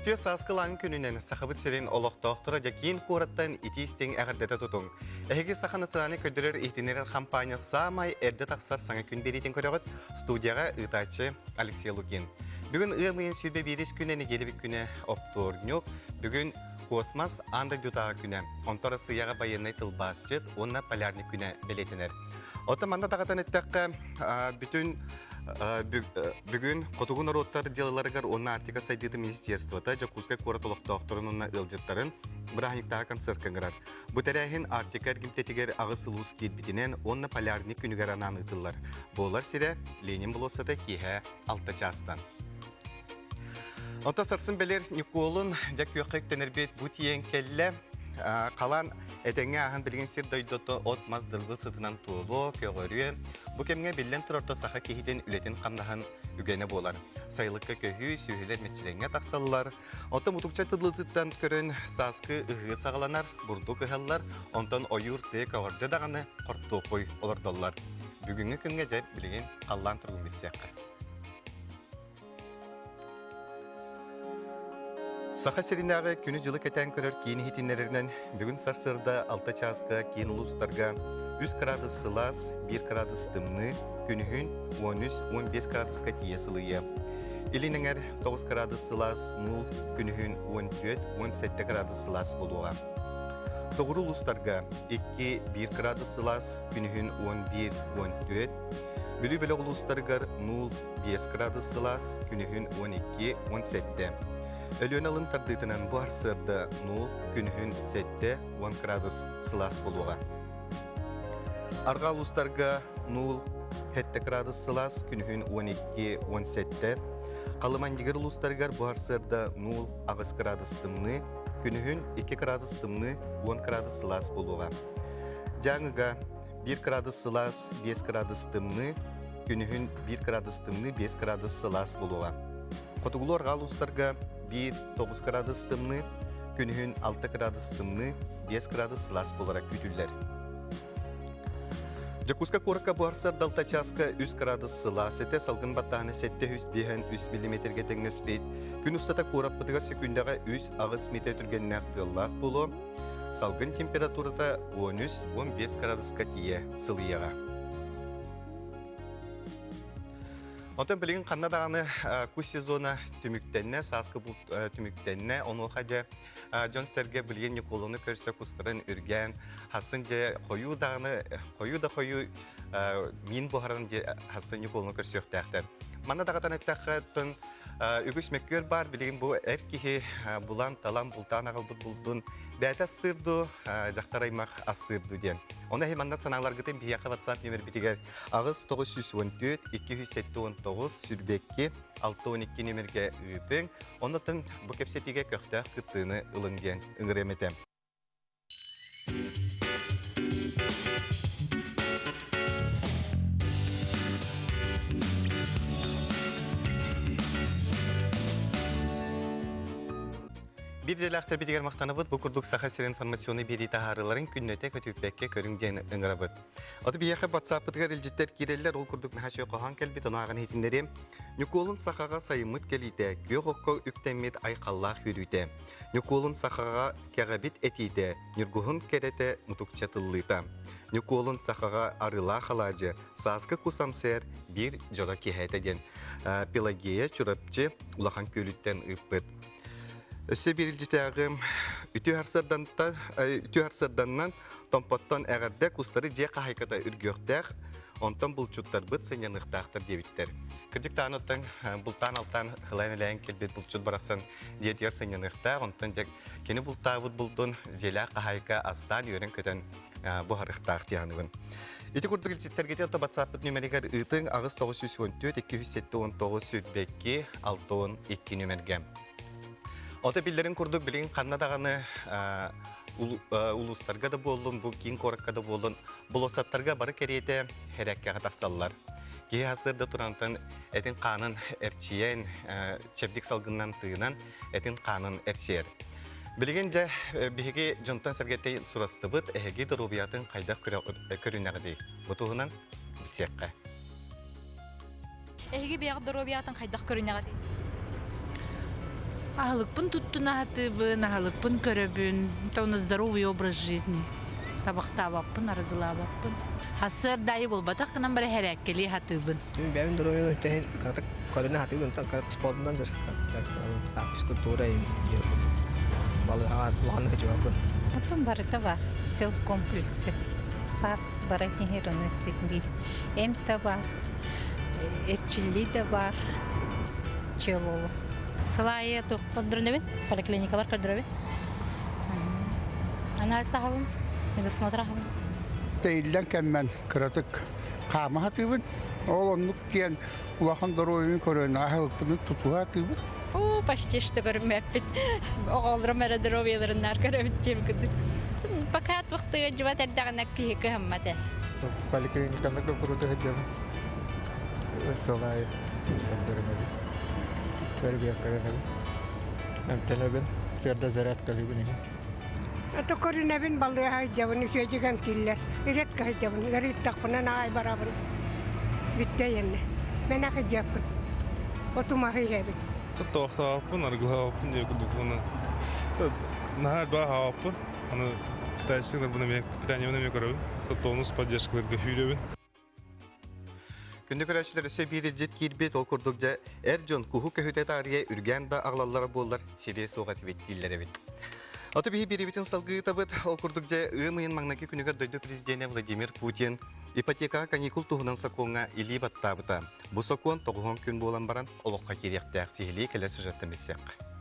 Үтүө сааскы лааҥ күнүнэн Сахабыт сирин олохтоохторо дьэ киин куораттан итии-истиҥ эҕэрдэтэ тутуҥ. Эһиги Саха национальнай көрдөрөр иһитиннэрэр хампаанньа саамай эрдэ тахсар саҥа күн биэриитин көрөҕүт. Студияҕа ыытааччы Алексей Лукин. Бүгүн ыам ыйын 21 күнэ нэдиэлэбит күнэ оптуорньук. Бүгүн Космос аан дойдутааҕы күнэ, онтон Арассыыйаҕа байыаннай тылбаасчыт уонна полярник күнэ бэлиэтэнэр. Оттон манна даҕатан эттэххэ, бүтүн бүгүн хотугу норуоттар дьыалаларыгар уонна Арктика сайдыытын министерствота Дьокуускай куорат олохтоохторун уонна ыалдьыттарын бырааһынньыктааҕы концертка ыҥырар. Бу тэрээһин Арктика эргимтэтигэр аҕыс улуус киирбитинэн уонна полярник күнүгэр анаан ыытыллар. Буолар сирэ Ленин болуоссата киэһэ 6 чаастан. Онтон сарсын бэлэр Ньукуолун дьэ күөххэ үктэнэрбит бу тиийэн кэллэ. Халаан этэҥҥэ ааһан билигин сир дойдута от-мас дыргыл сытынан туолуо, көҕөрүө. Бу кэмҥэ биллэн турар саха киһитин үлэтин-хамнаһын үгэнэ буолар. Сайылыкка көһүү, сүөһүлэр мэччирэҥҥэ тахсаллар. Оттон мутукча тыллытыттан көрөн сааскы ыһыы саҕаланар, бурдук ыһаллар, онтон ойуур тыа көҕөрдө даҕаны хортуоппуй олордоллор. Бүгүҥҥү күҥҥэ дьэ билигин халлаан туругун билсиэххэ. Саха сиринээҕи күнү-дьылы кэтээн көрөр киин иһитиннэрэринэн, бүгүн сарсыарда 6 чааска киин улуустарга 3 кыраадыс сылаас, 1 кыраадыс тымныы, күнүһүн 13-15 кыраадыска тиийэ сылыйыа. Илин эҥэр 9 кыраадыс сылаас, нуул, күнүһүн 14-17 кыраадыс сылаас буолуоҕа. Соҕуруу улуустарга 2-1 кыраадыс сылаас, күнүһүн 11-14, Бүлүү бөлөх улуустарыгар нуул 5 кыраадыс сылаас, күнүһүн 12-17. Өлүөнэ алын тардыытынан бу сарсыарда нуул, күнүһүн 7-10 кыраадыс сылаас буолуоҕа. Арҕаа улуустарга нуул 7 кыраадыс сылаас, күнүһүн 12-17. Халымандигир улуустарыгар бу сарсыарда нуул 8 кыраадыс тымныы, күнүһүн 2 кыраадыс тымныы, 10 кыраадыс сылаас буолуоҕа. Дьааҥыга 1 кыраадыс сылаас, 5 кыраадыс тымныы, күнүһүн 1 кыраадыс тымныы, 5 кыраадыс сылаас буолуоҕа. Хотугулуу арҕаа улуустарга 1-9 кыраадыс тымныы, күнүһүн 6 кыраадыс тымныы, 5 кыраадыс сылаас буолара күүтүллэр. Дьокуускай куоракка бу сарсыарда алта чааска 3 кыраадыс сылаас этэ, салгын баттааһына 753 миллиметргэ тэҥнэспит. Күн устата куораппытыгар сөкүүндэҕэ 3-8 метр түргэннээх тыаллаах буолуо. Салгын температурата 13-15 кыраадыска тиийэ сылыйыаҕа. Онтон билигин ханна даҕаны кус сезона түмүктэннэ, сааскы булт түмүктэннэ. Онуоха дьэ дьон-сэргэ билигин Ньукуолуну көрсө кустарын үргээн, хасын дьэ хойуу даҕаны, хойуу да хойуу миин буһаран дьэ хасын Ньукуолуну көрсүөхтээхтэр. Манна даҕатан эттэххэ, Үгүс мөккүөр баар, билигин бу эр киһи булан-талан, бултаан аҕалбыт булдун бэйэтэ астыыр дуу, дьахтар аймах астыыр дуу диэн. Ону эһи манна санааларгытын биһиэхэ WhatsApp нүөмэрбитигэр 8 914 279 22 62 нүөмэргэ ыытыҥ. Оннуттан бу кэпсэтиигэ көхтөөх кыттыыны ылыҥ диэн ыҥырыам этэ. Биир идэлээхтэрбитигэр махтанабыт. Бу курдук Саха сирин информационнай биэрии таһаарыыларын күннэтэ көтүппэккэ көрүҥ диэн ыҥырабыт. Аты биһиэхэ WhatsApp-пытыгар илдьиттэр киирэллэр. Ол курдук наһаа үчүгэй хоһоон кэлбит, ону ааҕан иһитиннэриэм. Ньукуолун сахаҕа сайыммыт кэлиитэ, күөх окко үктэммит айхаллаах үөрүүтэ. Ньукуолун сахаҕа кэҕэбит этиитэ, ньургуһун кэрэтэ мутукча тыллыыта. Ньукуолун сахаҕа арыылаах алаадьы, сааскы кус амсыйар биир дьоро киэһэтэ диэн Пелагея Чурапчы Улахан Күөлүттэн ыыппыт. Өссө биир илдьитээҕим үтүө сарсыарданнан Томпоттон эҕэрдэ кустары дьиэ хаһайката үргүөхтээх, онтон булчуттарбыт сынньаныахтаахтар диэбиттэр. Кырдьык даҕаны оттон бултаан-алтаан ылан-элээн кэлбит булчут барахсан дьиэтигэр сынньаныахтаах, онтон дьэ кини бултаабыт булдун дьиэлээх хаһаайка астаан үөрэн-көтөн буһарыахтаах диэҕинибин. Ити курдук илдьиттэргитин ото WhatsApp нүмеригэр ыытыҥ 8 914 279 22 62 нүмергэ. Ото биллэрин курдук билигин ханна даҕаны улуустарга да буоллун, бу киин куоракка да буоллун, болуоссаттарга бары кэриэтэ хэрээккэҕэ тахсаллар. Киһи сарсыарда турантан этин-хаанын эрчийэн, чэбдик салгынынан тыынан, этин-хаанын эрчийэр. Билигин дьэ биһиги дьонтон сэргэтэ сурастыбыт, эһиги доруобуйатын хайдах көрүнэҕитий? Бу туһунан билсиэххэ. Эһиги бэйэҕит доруобуйатын хайдах көрүнэҕитий? Аһылыкпын туттуна сатыыбын, аһылыкпын көрөбүн. Это у нас здоровый образ жизни. Табахтаабаппын, арыгылаабаппын. Сарсыарда аайы буолбатах гынан бары хэрээккэлии сатыыбын. Мин бэйэм доруобуйаны тэһин кыратык көрүнэ сатыыбын, спордунан дьарыктанабын, физкультура балыыһаҕа улаханнык сылдьыбаппын. Оттон барыта бар, все в комплексе. Саас бара киһи ону ситиир. Эмп да бар, эрчиллии да бар, чөл олох. Сыл аайы туох көрдөрүнэбин, поликлиникабар көрдөрөбүн. Анализ аһабын, медосмотр аһабын. Тэйиллэн кэммэн кыратык хаама сатыыбын. Ол оннук диэн улахан доруобуйаны көрөн аһылыкпытын тутуһа сатыыбыт. Уу, почти что көрүммэппит. Оҕолорум эрэ доруобуйаларынаар көрөбүт диэм курдук. Пока туохтуйа дьыбат эрдэҕинэ киһи кыһаммат ээ. Поликлиниканы куруту сылдьабын. Сыл аайы көрдөрүнэбин. Бэрбиэркэлэнэбин. Эмтэнэбин. Сыарда зарядкалыыбын иһин. Ото көрүнэбин балыыһа сылдьабын, үчүгэйдик эмтииллэр. Редко сылдьабын, ыарыйдахпына аҕай барабын. Бүттэ иэннэ. Мэн ахыдьыаппын. Отумаһы иһэбин. Тоттоохтоохпун, аргылаабаппын диye курдук уонна наһаа элбэх аһаабаппын. Аны китайскыйларбын эмиэ, питаниебын эмиэ көрөбүн. Тонус поддержкаларга сүүрөбүн. Күндү көрөөччүлэр өссө биир илдьит киирбит, ол курдук дьэ эр дьон куһу көһүтэ таарыйа үргээн да аҕалаллара буоллар сириэ суох этибит дииллэр эбит. Аты биһи биэрибитин салгыытабыт, ол курдук дьэ ыам ыйын маҥнайгы күнүгэр дойду президенэ Владимир Путин ипотекаҕа каникул туһунан сокуоҥҥа илии баттаабыта. Бу сокуон тоҕуһун күн буолан баран олоххо киириэхтээх сиһилии кэлэр сюжеттан билсиэххэ.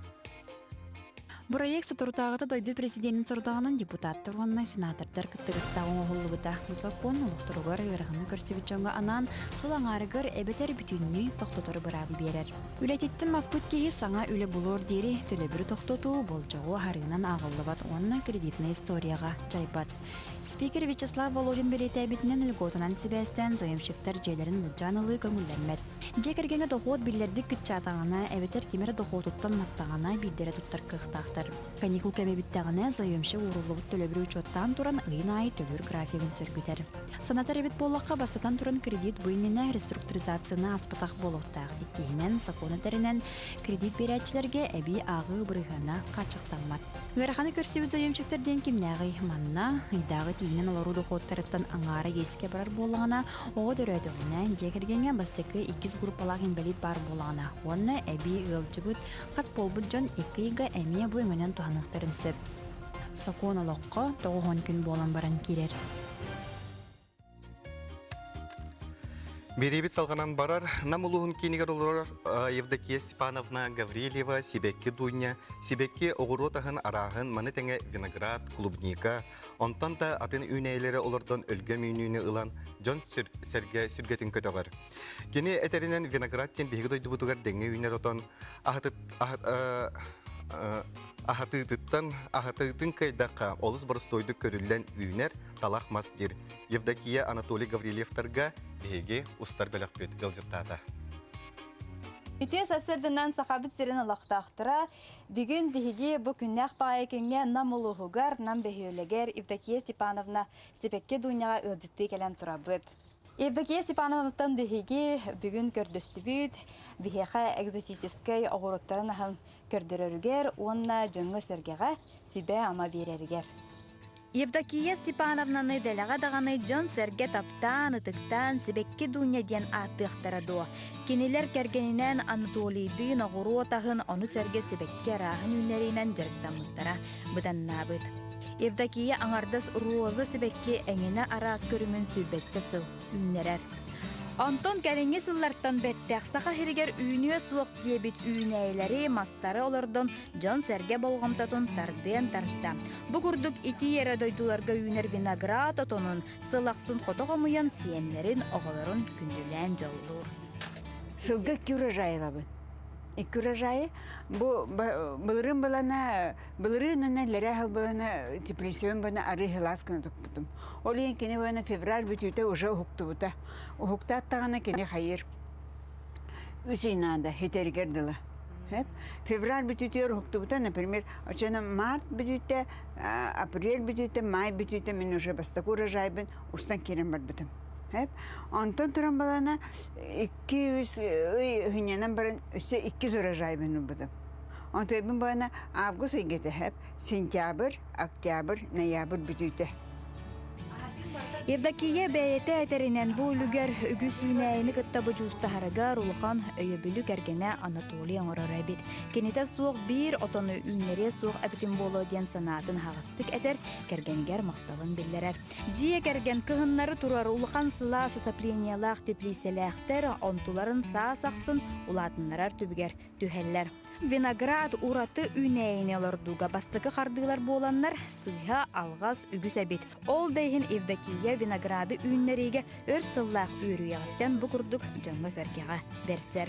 Бырайыак соторутааҕыта дойду президенин сорудаҕынан депутаттар уонна сенатордар кыттыгастаах оҥоһуллубута. Бу сокуон олохторугар ыараханы көрсүбүт дьоҥҥо анаан сыл аҥаарыгар эбэтэр бүтүннүү тохтотору быраабы биэрэр. Үлэтиттэн маппыт киһи саҥа үлэ булуор диэри төлөбүрү тохтотуу болдьоҕу аһарыынан ааҕыллыбат уонна кредитнай историяҕа дьайбат. Спикер Вячеслав Володин бэлиэтээбитинэн льготанан сибээстээн заемщиктар дьиэлэрин былдьаан ылыы көҥүллэммэт. Дьиэ кэргэҥҥэ дохуот биллэрдик кыччаатаҕына эбэтэр ким эрэ дохуотуттан маттаҕына биирдэрэ туттар кыахтаахтар. Каникул кэмэ бүттэҕинэ, заемщик ууруллубут төлөбүрү учуоттаан туран ыйын аайы төлүүр графигын сөргүтэр. Санатар эбит буоллахха, бастатан туран кредит бу иннинэ реструктуризацияны ааспатах буолуохтаах. Иккиһинэн, сокуон этэринэн, кредит биэрээччилэргэ эбии ааҕыы бырыһыана хааччахтаммат. Ыараханы көрсүбүт заемщиктар диэн кимнээҕий? Манна ыйдааҕы тиийинэн олоруу дохуоттарыттан аҥаара иэскэ барар буоллаҕына, оҕо төрөөтөҕүнэ, дьиэ кэргэҥҥэ бастакы иккис группалаах инбэлиит баар буоллаҕына уонна эбии ыалдьыбыт, хат буолбут дьон икки ыйга эмиэ бу өҥөнөн туһаныахтарын сөп. Сокуон олоххо 90 күн буолан баран киирэр. Бириибит салҕанан барар. Нам улууһун киинигэр олорор Евдокия Степановна Гаврильева сибэкки дуунньа, сибэкки оҕуруот аһын арааһын, маны тэҥэ виноград, клубника, онтон да атын үүнээйилэри олордон өлгөм үүнүүнү ылан дьон сэргэ сүргэтин көтөҕөр. Кини этэринэн виноград диэн биһиги дойдубутугар дэҥҥэ үүнэр отон аһатыытыттан аһатыытын кыайдахха олус боростуойдук көрүллэн үүнэр талах мас диир Евдокия Анатолий Гаврильевтарга биһиги устар бөлөхпүт ыалдьыттаата. Үтүө сарсыарданан Сахабыт сирин олохтоохторо бүгүн биһиги бу күннээх баайы күҥҥэ Нам улууһугар, Нам бөһүөлэгэр Евдокия Степановна Сибэкки Дуняҕа ыалдьыттыы кэлэн турабыт. Евдокия Степановнаттан биһиги бүгүн көрдөстүбүт, биһиэхэ экзотическай оҕуруоттарын аһын көрдөрөрүгэр уонна дьоҥҥо-сэргэҕэ сүбэ-ама биэрэригэр. Евдокия Степановнаны дэлэҕэ даҕаны дьон-сэргэ таптаан, ытыктаан Сибэкки Дуня диэн ааттыахтара дуо? Кинилэр кэргэнинээн Анатолийдыын оҕуруот аһын, ону сэргэ сибэкки арааһын үүннэриинэн дьарыктаммыттара быданнаабыт. Евдокия аҥардас роза сибэкки эҥинэ араас көрүҥүн сүүрбэччэ сыл үүннэрэр. Онтон кэлиҥҥи сыллартан бэттэх Саха сиригэр үүнүө суох диэбит үүнээйилэри, мастары олордон дьон-сэргэ болҕомтотун тардыан тарта. Бу курдук итии эрэ дойдуларга үүнэр виноград отонун сыл ахсын хото хомуйан сиэннэрин, оҕолорун күндүлээн дьоллуур. Сылга икки урожайлабын. Икки урожайы бу былырыын былана былырыын ана лэрэ былана теплицабын бана арыы хылаас гына туппутум. Ол иһин кини бана февраль бүтүүтэ уже уһуктубута. Уһуктааттаҕына кини хайыр үс ый наада хитэригэр дылы. Февраль бүтүүтүгэр уһуктубута, например, оччоно март бүтүүтэ, апрель бүтүүтэ, май бүтүүтэ мин уже бастакы урожайбын устан киирэн барбытым. Онтон туран балана 2-3 ый хынньанан баран өссө иккис урожайбын ылбытым. Онтон бана август ыйга тэһэп, сентябрь, октябрь, ноябрь бүтүүтэ. Евдокия бэйэтэ этэринэн бу үлүгэр үгүс үүнээйини кытта бодьуустаһарыгар улахан өйөбүлү кэргэнэ Анатолий оҥорор эбит. Кинитэ суох биир отону үүннэриэ суох эбитин буолуо диэн санаатын аһаҕастык этэр, кэргэнигэр махталын биллэрэр. Дьиэ кэргэн кыһыннары турар улахан сылаас отоплениелаах теплиисэлээхтэр онтуларын саас ахсын улаатыннарар түбүгэр түһэллэр. Виноград ураты үүнээйини олордууга бастакы хардыылар буоланнар сыыһа, алҕас үгүс эбит. Ол да иһин Евдокия винограды үүннэриигэ өр сыллаах үөрүйэҕиттэн бу курдук дьоҥҥо-сэргэҕэ бэрсэр.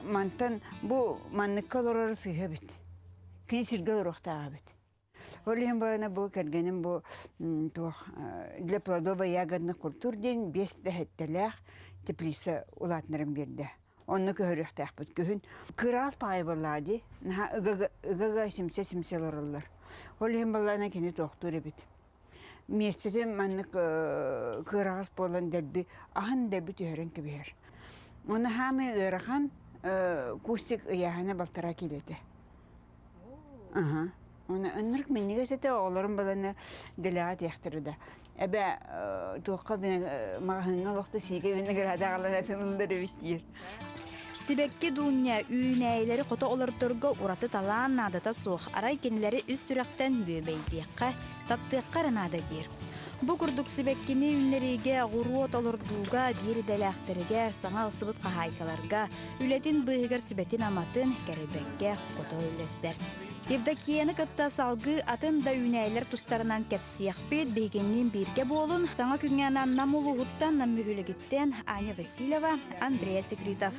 Мантан бу манныкка олорор сыыһа эбит. Кини сиргэ олоруохтаах эбит. Ол иһин буолана бу кэргэним бу туох для плодово-ягодных культур диэн биэс дэһэттэлээх теплица улаатыннаран биэрдэ. Онно көһөрүөхтээхпит күһүн. Кыраал паайы буоллаҕа дии. Наһаа ыга-ыга симсэ-симсэ олороллор. Ол иһин буоллаҕына кини туохтуур эбит. Миэстэтин маннык кыараҕас буолан дэлби аһын дэлби түһэрэн кэбиһэр. Уонна хаамай ыарахан кустик ыйааһына балтараа киилэтэ. Аха. Уонна ынырык минньигэс этэ, оҕолорум баланы дэлэҕэ этиэхтэрэ да. Эбэ туохха маҕаһыыҥҥа олохто сиикэ винограда аҕалан ыллар эбит диир. Сибэкки Дуунньа үүнээйилэри хото олордорго ураты талаан наадата суох, арай кинилэри үс сүрэхтэн бүөбэйдиэххэ, таптыахха эрэ наада диир. Бу курдук сибэккини үүннэриигэ, оҕуруот олордууга биир идэлээхтэригэр, саҥа ылсыбыт хаһаайкаларга үлэтин быыһыгар сүбэтин-аматын кэрэйбэккэ хото үллэстэр. Евдокияны кытта салгыы атын да үүнээйилэр тустарынан кэпсиэхпит, биһигинниин бииргэ буолун. Саҥа күҥҥэ анаан Нам улууһуттан, Нам бөһүөлэгиттэн Аня Васильева, Андрея Секритов.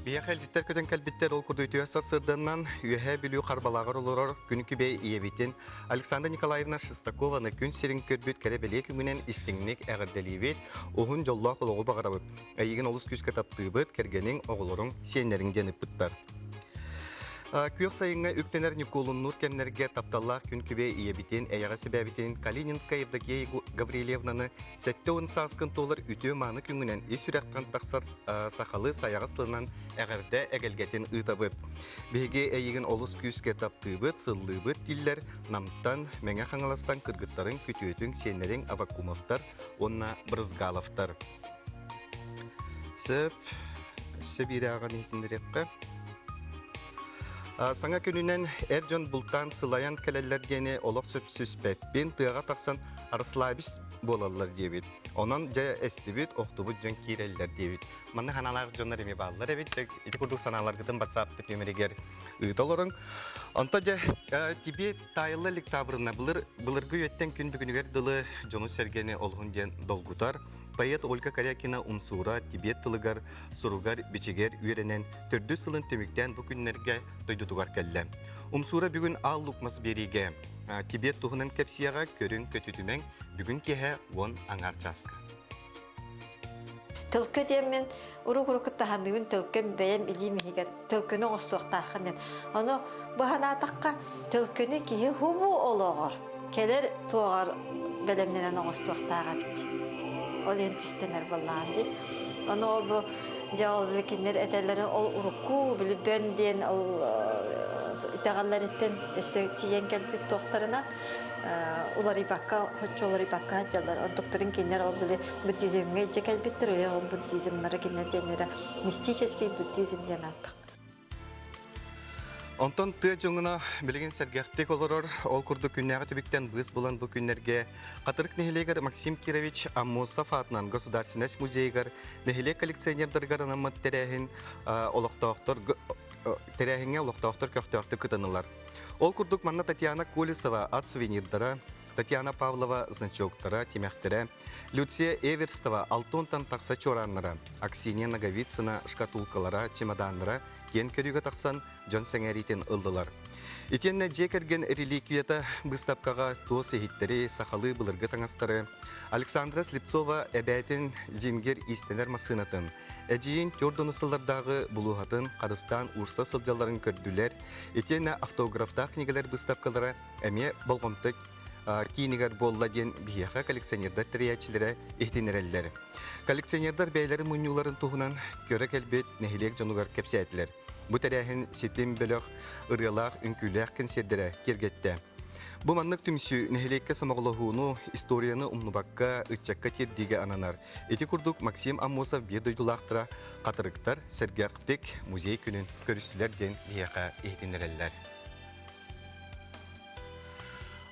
Биһиэхэ илдьиттэр көтөн кэлбиттэр ол курдук үтүө сарсыарданан Үөһээ Бүлүү Харбалааҕар олорор күн күбэй ийэбитин Александра Николаевна Шестакованы күн сирин көрбүт кэрэ бэлиэ күҥүнэн истиҥник эҕэрдэлиибит, уһун дьоллоох олоҕу баҕарабыт. Эйигин олус күүскэ таптыыбыт, кэргэниҥ, оҕолоруҥ, сиэннэриҥ диэн ыппыттар. Күөх сайыҥҥа үктэнэр Ньукуолуннуур кэмнэргэ тапталлаах күн күбэй ийэбитин, эйэҕэс эбээбитин Калининская Евдокия Гаврильевнаны 70 сааскын туолар үтүө-мааны күҥүнэн ис сүрэхтэн тахсар сахалыы сайаҕас тылынан эҕэрдэ эгэлгэтин ыытабыт. Биһиги эйигин олус күүскэ таптыыбыт, сыллыыбыт дииллэр Намтан, Мэҥэ Хаҥаластан кыргыттарыҥ, күтүөтүҥ, сиэннэриҥ Авакумовтар уонна Брызгаловтар. Сөп, сөбиирээҕин иһитиннэриэххэ. Саҥа күнүнэн эр дьон бултаан сылайан кэлэллэр диэни олох сөпсүспэппин, тыаҕа тахсан расслабись буолаллар диэбит. Онон дьэ эстибит, охтубут дьон киирэллэр диэбит. Манна санаалаах дьоннор эмиэ бааллар эбит. Ити курдук санааларгытын WhatsApp нүөмэригэр ыыта олоруҥ. Онто дьэ Тибет таайылла илик таабырына былыр былыргы үйэттэн күн бүгүнүгэр дылы дьону-сэргэни олуһун диэн долгутар. Поэт Ольга Корякина Умсуура тибет тылыгар, суругар, бичигэр үөрэнэн төрдүс сылын түмүктээн бу күннэргэ дойдутугар кэллэ. Умсуура бүгүн Аал Лукмас биэриигэ Тибет туһунан кэпсиэҕэ көрүҥ көтүтүмэҥ бүгүн киэһэ уон аҥаар чааска. Төлкө диэммин урук-урук кыттаһаныыбын төлкөм бэйэм илиим иһигэр төлкөнү оҥостуохтааххын диэн. Ону бу санаатахха төлкөнү киһи хубу олоҕор кэлэр туоҕар бэлэмнэнэн оҥостуохтаах эбит. Ол иһин түстэнэр буоллаҕым дии. Ону ол бу дьэ ол били кинилэр этэллэрин ол урукку били бөн диэн ол итэҕэллэриттэн өссө тиийэн кэлбит туохтарынан уларыйбакка, хоччу уларыйбакка сылдьаллар. Онтуктарын кинилэр ол били буддизмҥа илдьэ кэлбиттэр, ол буддизмнары кинилэр диэннэрэ мистический буддизм диэн ааттах. Онтон тыа дьоҥуна билигин сэргэхтик олорор, ол курдук күннээҕи түбүктэн быыс булан бу күннэргэ Хатырык нэһилиэгэр Максим Кирович Аммосов аатынан Государственность музейыгар нэһилиэк коллекционердарыгар анаммыт тэрээһин олохтоохтор тэрээһиҥҥэ олохтоохтор көхтөөхтүк кытыннылар. Ол курдук манна Татьяна Колесова ат сувенирдара, Татьяна Павлова значоктара, тимэхтэрэ, Люция Эверстова алтонтан тахса чуорааннара, Аксинья Ноговицына шкатулкалара, чемоданнара киэн көрүүгэ тахсан дьон сэҥээриитин ыллылар. Итиэннэ дьиэ кэргэн реликвията быыстапкаҕа туос иһиттэри, сахалыы былыргы таҥастары, Александра Слепцова эбээтин Зингер иистэнэр массыынатын, эдьиийин түөрт сыллардааҕы булууһатын харыстаан уурса сылдьалларын көрдүлэр. Итиэннэ автографтаах кинигэлэр быыстапкалара эмиэ болҕомто киинигэр буолла диэн биһиэхэ коллекционердар тэрийээччилэрэ иһитиннэрэллэр. Коллекционердар бэйэлэрин мунньууларын туһунан көрө кэлбит нэһилиэк дьонугар кэпсээтилэр. Бу тэрээһин ситим бөлөх ырыалаах, үҥкүүлээх кэнсиэрдэрэ киэргэттэ. Бу маннык түмсүү нэһилиэккэ сомоҕолоһууну, историяны умнубакка, ыччакка тиэрдиигэ ананар. Ити курдук Максим Аммосов биир дойдулаахтара Хатырыктар сэргэхтик музей күнүн көрүстүлэр диэн биһиэхэ иһитиннэрэллэр.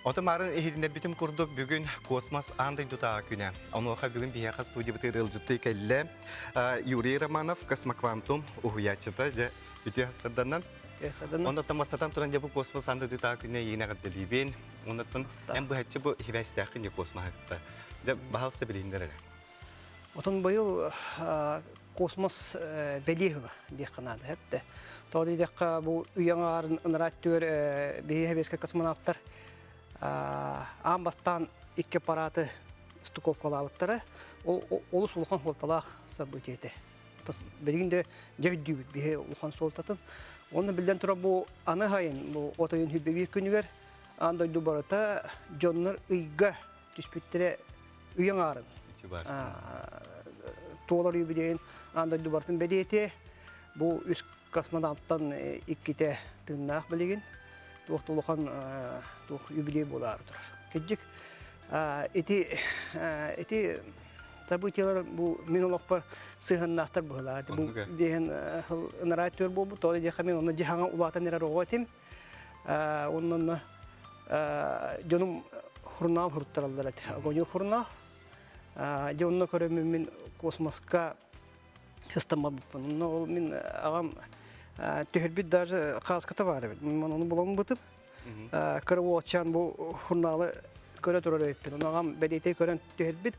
Оту марын иһитиннэрбитим курдук бүгүн космос аан дойдутааҕы күнэ. Онуоха бүгүн биһиэхэ студиябытыгар ыалдьыттыы кэллэ Юрий Романов, космоквантум уһуйааччыта дьэ үтүө сарданан. Оннуттан бастатан туран дьэ бу космос аан дойдутааҕы күнэ иинэ эҕэрдэлиибин. Оннуттан эн быһаччы бу хибээстээххин дьэ космоһы кытта. Дьэ баһалса билиһиннэр эрэ. Отон быйыл космос бэлиэ ыла диэххэ наада эптэ. Тоҕо диэтэххэ бу үйэ аҥаарын ыныраа өттүгэр биһиги сэбиэскэй космонавтар аан бастаан икки аппараты стыковкалаабыттара. Ол олус улахан суолталаах событие этэ. Билигин да дьэ өйдүүбүт биһи улахан суолтатын. Уонна биллэн турар бу аны сайын бу от ыйын 21 күнүгэр аан дойду барыта дьоннор ыйга түспүттэрэ үйэ аҥаарын туолар юбилейын аан дойду барытын бэлиэтиэ. Бу үс космонавттан иккитэ тыыннаах билигин. Туох да улахан туох юбилей буолаары турар. Кырдьык ити ити событиялар бу мин олохпор сыһыаннаахтар быһылаах. Бу диэн ынараа түөр буолбут. Тоҕо диэхэ мен онно дьиһаҥа улаатан эрэр оҕо этим. Оннонно дьонум хурнаал хуруттараллар этэ. Огонек хурнаал. Дьэ онно көрөммүн мин космоска ыстаммаппын. Онно ол мин аҕам түһэрбит даже кааската баар эбит. Мин ону буламмытым. Кыра уолчаан бу хурнаалы көрө турар эбиппин. Ону аҕам бэлиэтэй көрөн түһэрбит.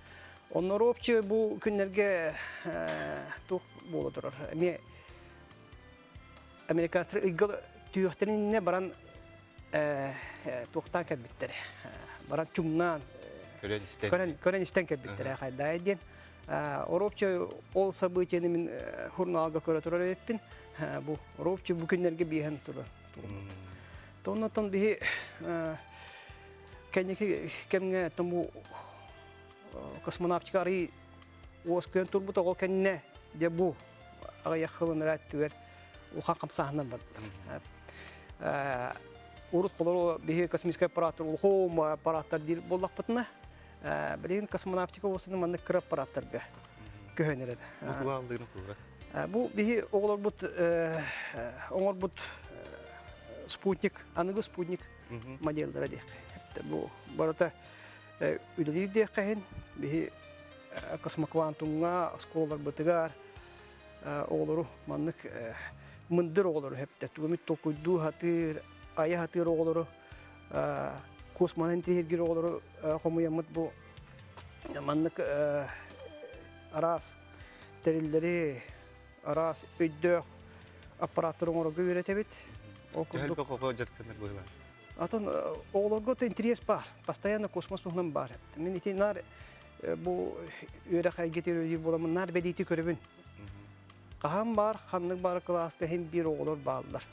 Онно общий бу күннэргэ туох буола турар. Эмиэ Американецтар ыйга түһүөхтэрин иннинэ баран туохтаан кэлбиттэрэ. Баран чуҥнаан көрөн истэн кэлбиттэрэ хайдаа диэн. Оробча ол событиены мин журналга көрө турар эбиппин. Бу оробча бу күннэргэ биэһэн сылы. Тоннотон биһи кэнники кэмҥэ тому космонавтика арый уоскуйан турбут оҕо кэннэ дьэ бу аҕыйах сылын түгэр улахан хамсааһынан бардылар. Урут холору биһи космическай аппараттар улахан аппараттар диир буоллахпытына, билигин космонавтика уосуна маннык кыра аппараттарга көһөн эрэр. Бу биһи оҕолорбут оҥорбут спутник, аныгы спутник моделлара диэххэ. Бу барыта үлэлиир диэххэ иһин биһи космоквантумҥа оскуолаларбытыгар оҕолору маннык мындыр оҕолору хэптэ тугумит толкуйдуу хатыыр айа хатыыр оҕолору космоһын тиһиргир оҕолору хомуйаммыт бу маннык араас тэриллэри араас өйдөөх аппараттары оҥорорго үөрэтэбит. Ол курдук дьарыктанар быһыылаах. Атын оҕолорго интерес баар, постоянно космос туһунан баар. Мин ити наар бу үөрэх эйгэтигэр үлэлиир буоламмын наар бэлиэтии көрөбүн. Хаһан баар, ханнык баар кылааска иһин биир оҕолор бааллар.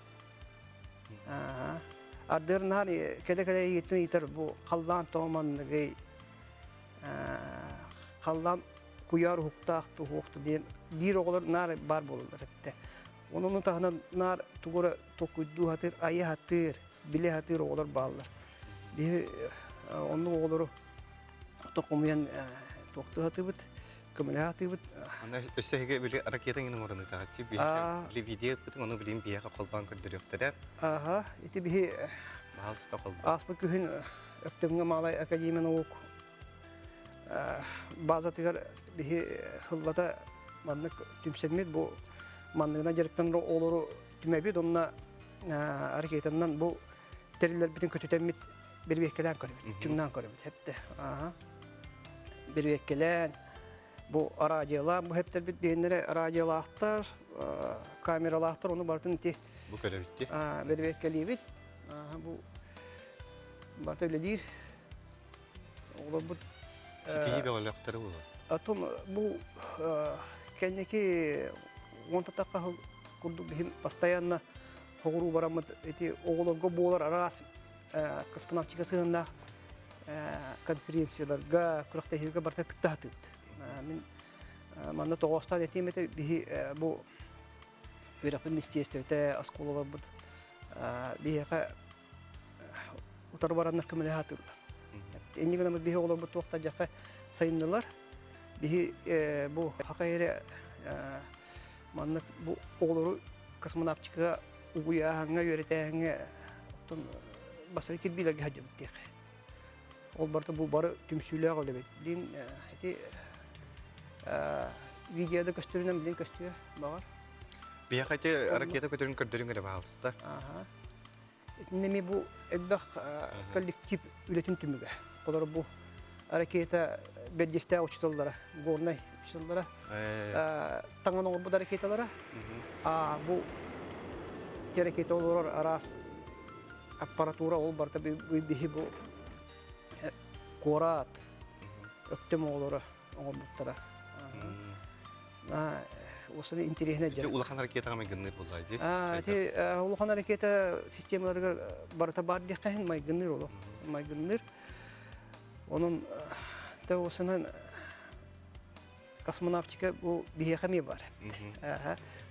Ардыгар наар кэлэ-кэлэ ийэтин ыйытар бу халлаан тоҕо манныгый, халлаан куйаар уһуктаах туһуохту диэн биир оҕолор наар баар буолаллар эбитэ. Онон таһынан наар тугу эрэ толкуйдуу сатыыр, айа сатыыр, билэ сатыыр оҕолор бааллар. Биһи оннук оҕолору хомуйан туохтуу сатыыбыт, көмөлөһө сатыыбыт. Аны өссө эһиги били ракета иҥин оҥорон ыытаҕыт били видео ыппытыҥ, ону билигин биһиэхэ холбоон көрдөрүөхтэрэ. Аха, ити биһи Баһаалыста холбоо. ааспыт күһүн Өктөмҥө Малай академия наук базатыгар биһи сыллата маннык түмсэммит бу манныгынан дьарыктанар оҕолору түмэбит онно ракетанан бу тэриллэрбитин көтүтэммит бирбиэккэлээн көрөбүт чуҥнаан көрөбүт хэпте бирбиэккэлээн бу радиолаан бу хэптэрбит биһиннэрэ радиолаахтар камералаахтар ону барытын ити бу көрөбүт бирбиэккэлиибит бу барыта үлэлиир Оҕолорбут Ситиһии бөҕөлөөхтөрө буолуо. Оттон бу кэнники уон татахха курдук биһим постоянно хоҕуруу бараммыт эти оҕолорго буолар араас космонавтика сыһыаннаах. конференцияларга, күрэхтэһиилэргэ барыта кытта сатыыбыт. Мин манна тоҕоостоон этиим этэ, биһи бу үөрэхпит министиэристибэтэ, оскуолаларбыт биһиэхэ утары бараннар көмөлөһө сатыыллар. Инньэ гынан биһи оҕолорбут туох да дьахха сайыннылар. Биһи бу хака эрэ маннык бу оҕолору космонавтикаҕа угуйааһыҥҥа, үөрэтээһиҥҥэ оттон бастакы кирбиилэргэ сылдьабыт диэххэ. Ол барыта бу бары түмсүүлээх үлэбит. Билин ити видеода көстөрүнэн билин көстүө баҕар. Биһиэхэ ити ракета көтөрүн көрдөрүҥ эрэ баһаалыста. Итиннэ эмиэ бу элбэх коллектив үлэтин түмүгэ. Олор бу ракета бэрдиэстээх учууталлара, горнай учууталлара таҥан оҥорбут ракеталара. А бу ити ракета олорор араас аппаратура ол барыта биһи бу куорат өктөм оҕолоро оҥорбуттара. Осыны интересно дьэ. Улахан ракетаҕа майгынныыр буоллаа дии. Ити улахан ракета системаларыгар барыта бар диэххэ иһин майгынныыр олох. Майгынныыр. Онон те осынан космонавтика бу биһиэхэ эмиэ бар.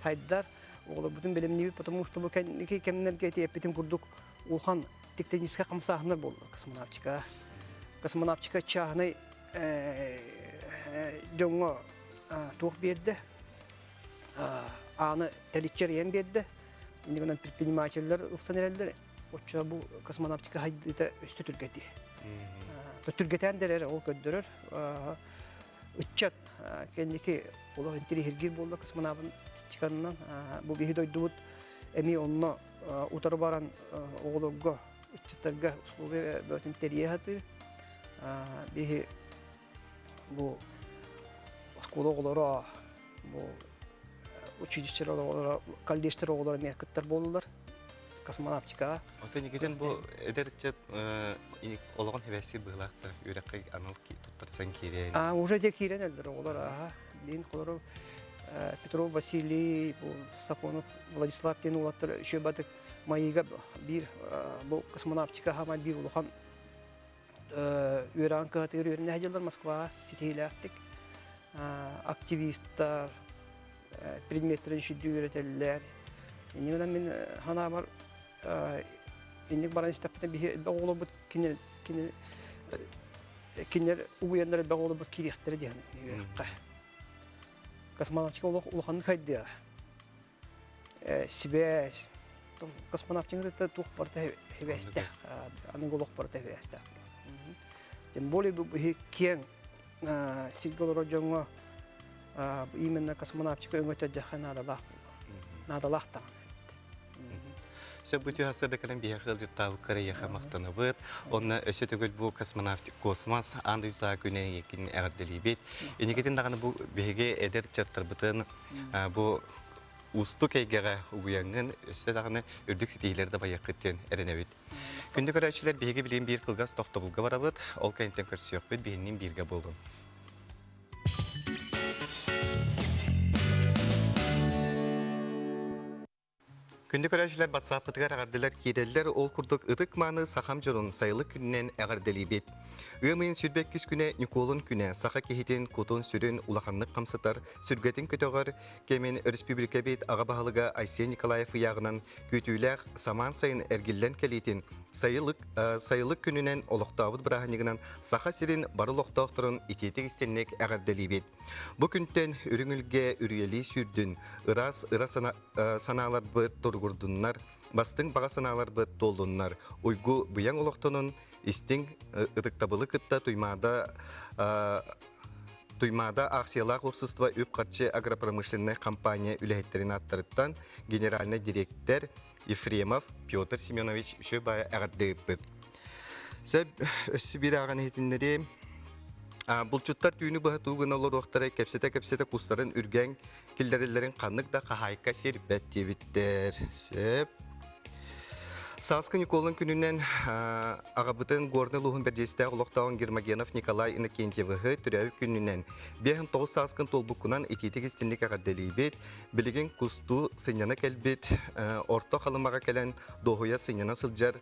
Хайдар оҕолорбутун бэлэмниибит, потому что бу кэнники кэмнэргэ ити эппитим курдук улахан тектоническай хамсааһыннар буолла космонавтика. Космонавтика чааһынай дьоҥҥо туох биэрдэ, ааны тэличчи арыйан биэрдэ. Инньэ гынан предпринимателлэр ылсан эрэллэр. Оччо бу космонавтика хайдыыта өссө түргэтиэ. Түргэтээн да эрэр, ол көрдөрөр. Ыччат кэнники олох интириэһиргиир буолла космонавтиканан. Бу биһи дойдубут эмиэ онно утары баран оҕолорго, ыччаттарга условия бөтүн тэрийэ сатыыр. Биһи бу оскуола оҕолоро, бу училищелар оҕолоро, колледжтар оҕолоро эмиэ кыттар буоллулар космонавтикаҕа. Оттон Никитин бу эдэр ыччат олоҕун хэбэстиир быһыылаахтар үөрэххэ анал туттарсан киирэн. А уже де киирэн эллэр оҕолор аха. Билин холору Петров Василий, бу Сапонов Владислав диэн уолаттар үчүгэй батык Майыга биир бу космонавтика хаамай биир улахан үөрэҕин кыһатыгар үөрэнэ сылдьаллар Москваҕа ситиһиилээхтик активистар предметтэрин сүрдүү үөрэтэллэр. Инньэ гынан мин санаабар инник баран истэхпитинэ биһи элбэх оҕолорбут кинилэр кинилэр угуйаннар элбэх оҕолорбут киириэхтэрэ диэн үөрэххэ. Космонавтика олох улаханнык хайдыаҕа. Сибээс космонавтика кытта туох барыта сибээстээх, аныгы олох барыта сибээстээх. Тем более бу киэҥ сиргэ олорор дьоҥҥо именно космонавтика өҥөтө дьаха наадалаах наадалаах даҕаны. Сөп бүтү хасыда кэлэн биһиэхэ ыалдьыттаабыккар эйиэхэ махтанабыт. Онно өссө төгүл бу космонавтик космос аан дойдутааҕы күнэ эйиэкин эҕэрдэлиибит. Инникитин даҕаны бу биһиги эдэр ыччаттарбытын бу уустук эйгэҕэ угуйаҥҥын өссө даҕаны үрдүк ситиһиилэри дабайыаххыт диэн эрэнэбит. Күндү көрөөччүлэр, биһиги билигин биир кылгас тохтобулга барабыт. Ол кэнниттэн көрсүөхпүт, биһинниин бииргэ буолуҥ. Күндү көрөөччүлэр батсааппытыгар эҕэрдэлэр киирэллэр. Ол курдук ытык мааны сахам дьонун сайылык күнүнэн эҕэрдэлиибит. Ыам ыйын 22 күнэ Ньукуолун күнэ саха киһитин кутун-сүрүн улаханнык хамсатар, сүргэтин көтөҕөр кэмин өрөспүүбүлүкэбит аҕа баһылыга Айсен Николаев ыйааҕынан күүтүүлээх самаан сайын эргиллэн кэлиитин сайылык, сайылык күнүнэн олохтообут бырааһынньыгынан Саха сирин бары олохтоохторун итиитик-истинник эҕэрдэлиибит. Бу күнтэн үрүҥ илгэ үрүйэлии сүүрдүн, ыраас ыра санааларбыт туругурдуннар, бастыҥ баҕа санааларбыт туоллуннар, уйгу быйаҥ олохтонун истиҥ ытыктабылы кытта Туймаада Туймаада аахсыйалаах уопсастыба үп-харчы агропромышленнай компания үлэһиттэрин ааттарыттан генеральнай дириэктэр Ефремов Петр Семенович үчүгэй баайа эҕэрдэ ыыппыт. Сөп өссө биир ааҕан иһитиннэриэм. Булчуттар түүнү быһа туу гына олоруохтара кэпсэтэ-кэпсэтэ кустарын үргэн киллэрэллэрин ханнык да хаһаайка сирбэт диэбиттэр. Сөп. Сааскы Ньукуолун күнүнэн аҕабытын Горнай улууһун бэрдьиэстээх олохтооҕун Гермогенов Николай Иннокентьевыһы төрөөбүт күнүнэн 59 сааскын туолбуккунан итиитик истинник эҕэрдэлиибит. Билигин кустуу сынньана кэлбит, орто халымаҕа кэлэн дуоһуйа сынньана сылдьар.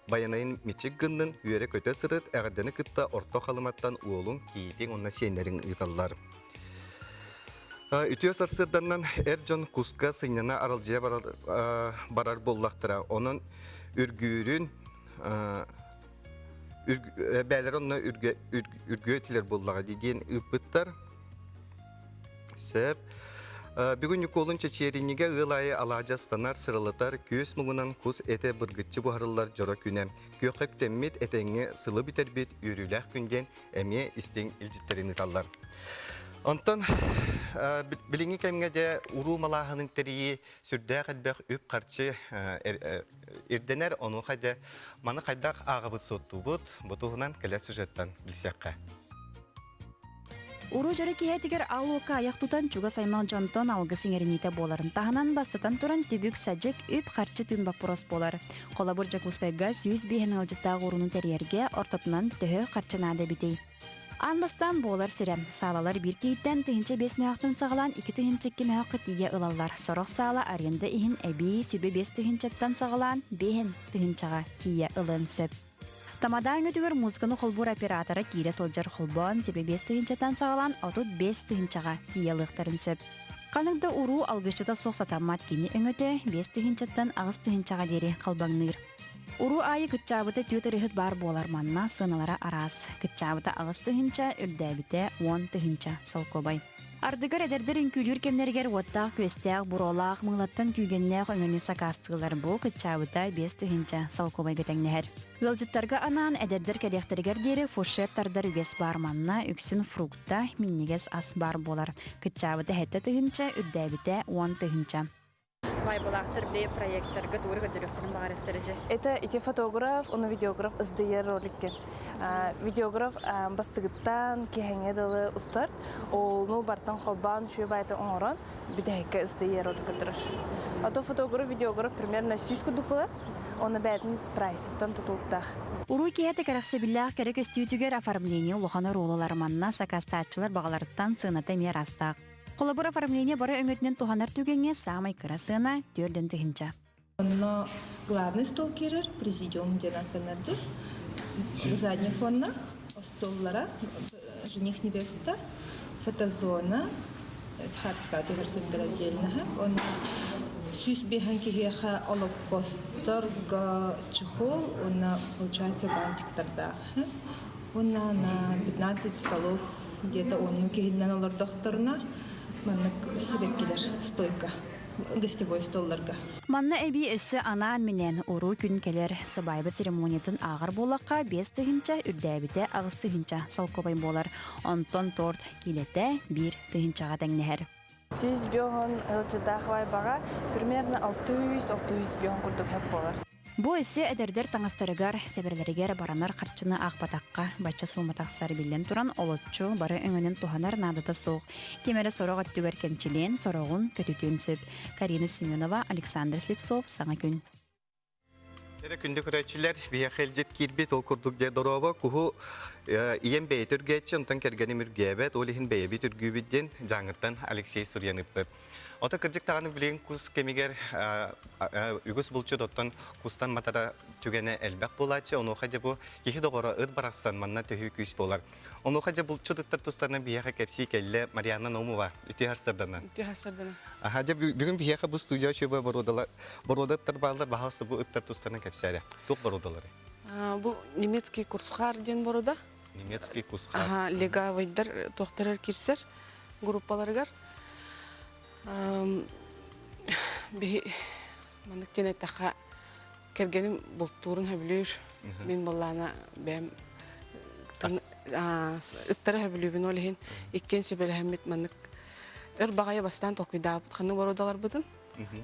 Байанайын мичик гыннын үөрэ-көтө сырыт, эҕэрдэни кытта Орто Халыматтан уолуҥ, кийиитиҥ уонна сиэннэриҥ ыыталлар. Үтүө сарсыарданнан эр дьон куска сынньана аралдьыйа барар буоллахтара. Онон үргүүрүн бээлэр онно үргүө этилэр буоллаҕа диэн ыыппыттар. Сөп. Бүгүн Ньукуолун чэчиэринньигэ ыал аайы алаадьы астанар, сыралатар, күөс муҥунан кус этэ быргыччы буһарыллар дьоро күнэ. Күөххэ үктэммит, этэҥҥэ сылы бүтэрбит үөрүүлээх күн диэн эмиэ истиҥ илдьиттэрин ыыталлар. Онтон билиҥҥи кэмҥэ дьэ уруу малааһынын тэрийии сүрдээх элбэх үп-харчы ирдэнэр. Онуоха дьэ маны хайдах ааҕабыт суоттуубут? Бу туһунан кэлэр сюжеттан билсиэххэ. Уруу дьоро киһитигэр ал-уокка айах тутан чугас аймах дьонтон алгыс иҥэриниитэ буоларын таһынан бастатан туран түбүк-садьык, үп-харчы тыын боппуруос буолар. Холобур, Дьокуускайга 105 ыалдьыттаах ууруну тэрийэргэ ортотунан төһө харчы наада эбитий? Аан бастаан буолар сирэ. Саалалар биир киһиттэн 1005 мөһөхтөн саҕалаан 2002 мөһөххө тиийэ ылаллар. Сорох саала аренда иһин эбии сүбэ биэс тыһыынчаттан саҕалаан биэһин тыһыынчаҕа тиийэ ылыан сөп. Тамада өҥөтүгэр музыканы холбуур оператора киирэ сылдьар холбоон себе 5 тыһыынчаттан саҕалаан 35 тыһыынчаҕа тиийэ ылыахтарын сөп. Ханнык да уруу алгысчыта суох сатаммат кини өҥөтө 5 тыһыынчаттан 8 тыһыынчаҕа диэри халбаҥныыр. Уруу аайы кыччаабыта түөрт ырыһыт баар буолар манна сыаналара араас. Кыччаабыта 8 тыһыынча, үрдээбитэ 10 тыһыынча солкуобай. Ардыгар эдэрдэр үҥкүүлүүр кэмнэригэр уоттаах-күөстээх, буруолаах, мыылаттан күүгэннээх өҥөнү сакаастыыллар. Бу кыччаабыта 5 тыһыынча солкуобайга тэҥнэһэр. Ыалдьыттарга анаан эдэрдэр кэлиэхтэригэр диэри фуршет тардар үгэс баар манна үксүн фрукта, минньигэс ас баар буолар. Кыччаабыта 7 тыһыынча, үрдээбитэ 10 тыһыынча. Майбалаахтар бе проекттарга тугу көрдөрүөхтэрин баҕарыахтара же. Это ити фотограф, уну видеограф СДР роликтен. Видеограф бастыгыттан киһэҥэ дылы устар. Олну бартан холбаан үчүгэй байты оҥорон бүтэһиккэ СДР ролик көрдөрөр. А то фотограф, видеограф примерно сүүс курдук буолар. Оны бээтин прайсыттан тутулуктаах. Уруй киһи кэрэхсэбиллээх кэрэ көстүүтүгэр оформление улахан оруолалар манна сакаастааччылар баҕаларыттан сыаната эмиэ араастаах. Холобур, оформление бары өҥөтүнэн туһанар түгэҥҥэ саамай кыра сыана 4 тыһыынча. Онно главный стол киирэр, президиум диэн аттанар Задний фонна остуоллара, жених невеста, фотозона, хатска түһэр сирдэр отдельно. Онно 105 киһиэхэ олоппосторго чехол, уонна получается бантиктардаах. Уонна на 15 столов где-то онну киһиннэн олордохторуна маннык сибэккилэр стойка гостевой столларга. Манна эбии өссө анаан-минээн уруу күн кэлэр сыбаайба церемониятын ааҕар буоллахха 5 тыһыынча, үрдээбитэ 8 тыһыынча солкуобай буолар. Онтон торт киилэтэ 1 тыһыынчаҕа тэҥнэһэр. 105 ыалдьыттаах баҕа примерно 600-605 курдук хөп буолар. Бу өссө эдэрдэр таҥастарыгар, сэбэрэлэригэр баранар харчыны аахпатахха, бачча суума тахсар биллэн туран, олоччу бары өҥөнөн туһанар наадата суох. Ким эрэ сорох өттүгэр кэмчилиэн, сороҕун көтүтүөн сөп. Карина Семенова, Александр Слепцов, Саҥа күн. Эрэ күндү көрөөччүлэр, биһиэхэ илдьит киирбит, ол курдук дьэ дорообо куһу ийэм бэйэтэ үргээччи, онтон кэргэним үргээбэт, ол иһин бэйэбит үргүүбүт диэн Дьааҥыттан Алексей суруйан ыыппыт. Ото кырдьык даҕаны билигин кус кэмигэр үгүс булчут оттон кустан матара түгэнэ элбэх буолааччы. Онуоха дьэ бу киһи доҕоро ыт барахсан манна төһүү күүс буолар. Онуоха дьэ булчут ыттар тустарынан биһиэхэ кэпсии кэллэ Марианна Наумова. Үтүө харсарданан. Үтүө харсарданан. Аха дьэ бүгүн биһиэхэ бу студия чөбө боруодалар боруода ыттар бааллар баһаалыста бу ыттар тустарынан кэпсээрэ. Туох боруодалары? Бу немецкий курсхар диэн борода. Немецкий курсхар. Аха, легавыйдар туохтарар кирсер группаларыгар. Биһи маннык диэн эттэххэ кэргэним бултуурун сөбүлүүр. Мин буоллаана бэйэм ыттары сөбүлүүбүн ол иһин иккиэн сүбэлэһэммит маннык өр баҕайы бастаан толкуйдаабыт ханнык боруодаларбытын.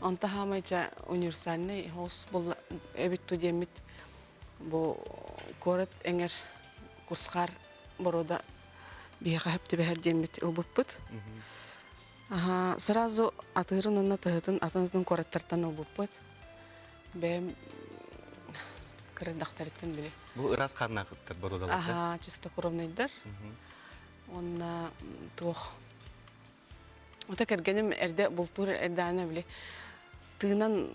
Онто хаамай дьэ универсальный хос буолла эбит ту диэммит бу куорат эҥэр кусхар боруода биһиэхэ сөп түбэһэр диэммит ылбыппыт. Сразу атыырын уонна тыһытын атын-атын куораттартан ылбыппыт. Бэйэм кырырдахтарыттан били. Бу ыраас хааннаах ыттар боруодалар. Аха, чистокровнайдар. Уонна туох Ота кэргэним эрдэ бултуур эрдэҕинэ били тыынан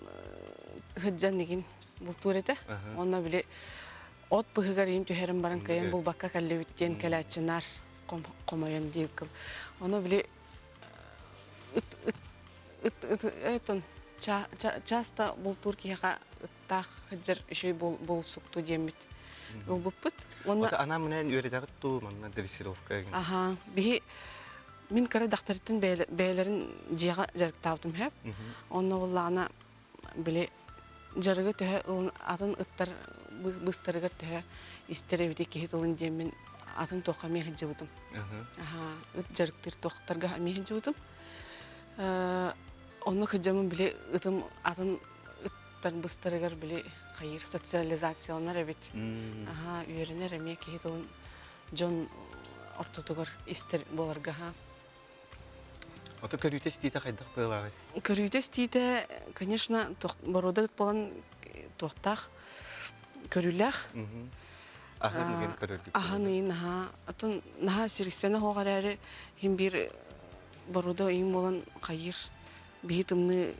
сылдьан игин. бултуур этэ. Онно били от быһыгар иин түһэрин баран кыайан булбакка кэллибит диэн кэлээччинаар хомойон диир кыл. Ону били ыт ыт ыт ыт этон часто бултуур киһиэхэ ыттаах сылдьар үчүгэй буолсукту диэммит ылбыппыт. Уонна анаан минээн үөрэтэҕит дуу манна дрессировка Аха, биһи мин кыра дактарыттан бэйэлэрин дьиэҕэ дьарыктаабытым хэп. Онно буоллаҕына били дьарыгы төһө атын ыттар быстарыгар төһө истэр эбити киһи тылын диэммин атын туохха эмиэ сылдьыбытым. Аха, ыт дьарыктыыр туохтарга эмиэ сылдьыбытым. Онно кыдьамын били ытым атын ыттар быстарыгар били хайыр социализацияланар эбит. Аха, үөрэнэр эмиэ киһи тылын дьон ортотугар истэр буоларга ха. Ото көрүүтэ истиитэ хайдах быалааҕый? Көрүүтэ истиитэ, конечно, боруода ыт буолан туохтаах көрүүлээх. Аһын ыйын көрөргүт. Аһын ыйын наһаа, отон наһаа сирсэнэ хоох эрээри хин биир боруода ыйын буолан хайыр биһи тымныы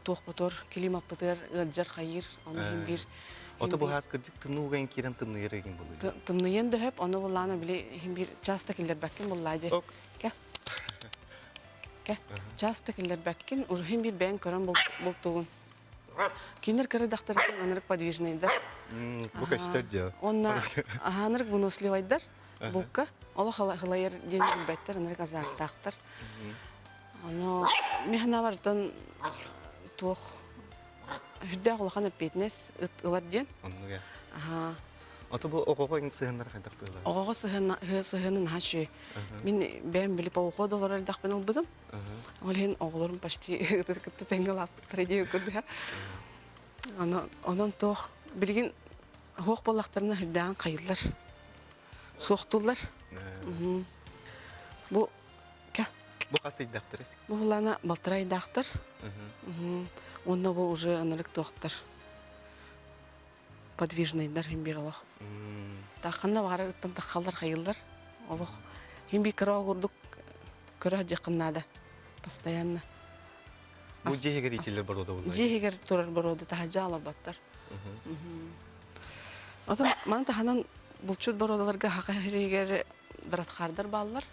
туохпутугар климаппытыгар ыалдьар хайыр ону иһин биир Ото бу хаас кырдьык тымныы угайын киирэн тымныйар ыйын булуй. Тымныйан дөһөп, ону буллаана били иһин биир часто киллэрбэккин буллаа дии. Кэ. Кэ. Часто киллэрбэккин, уруһун биир бэйэн көрөн бултугун. Кинилэр кыра дахтарыттан анырык подвижныйдар. Бу көстөр дьэ. Онна аһаанырык выносливайдар булка. Олох халайар диэн билбэттэр, анырык азартаахтар. Ону механавартан туох үрдээх улахан эппиэтинэс ыт ылар диэн. Оннуга. Аха. Ото бу оҕоҕо иҥ сыһыннар хайдах быылар? Оҕоҕо сыһыаны наһаа үчүгэй. Мин бэйэм били по уходу олорор элдэхпин ылбытым. Ол иһин оҕолорум почти ытыр кытта тэҥҥэ улааппыттара диэбит курдуга. Онон туох билигин суох буоллахтарына үрдээҕин хайыллар. Суохтууллар. Бу Бу хас ыйдаахтары? Бу булана балтараа ыйдаахтар. Уонна бу уже ынырык туохтар. Подвижныйдар хин бир олох. Тахханна баҕара ыттан таххаллар хайыллар. Олох хин бир кыра курдук көрө сылдьыаххын наада. Постоянно. Бу дьиэһигэр иитиллэр боруода буолла. Дьиэһигэр турар боруода таһырдьа алабаттар. Отон маны таһынан булчут боруодаларга хаха сиригэр дратхаардар бааллар.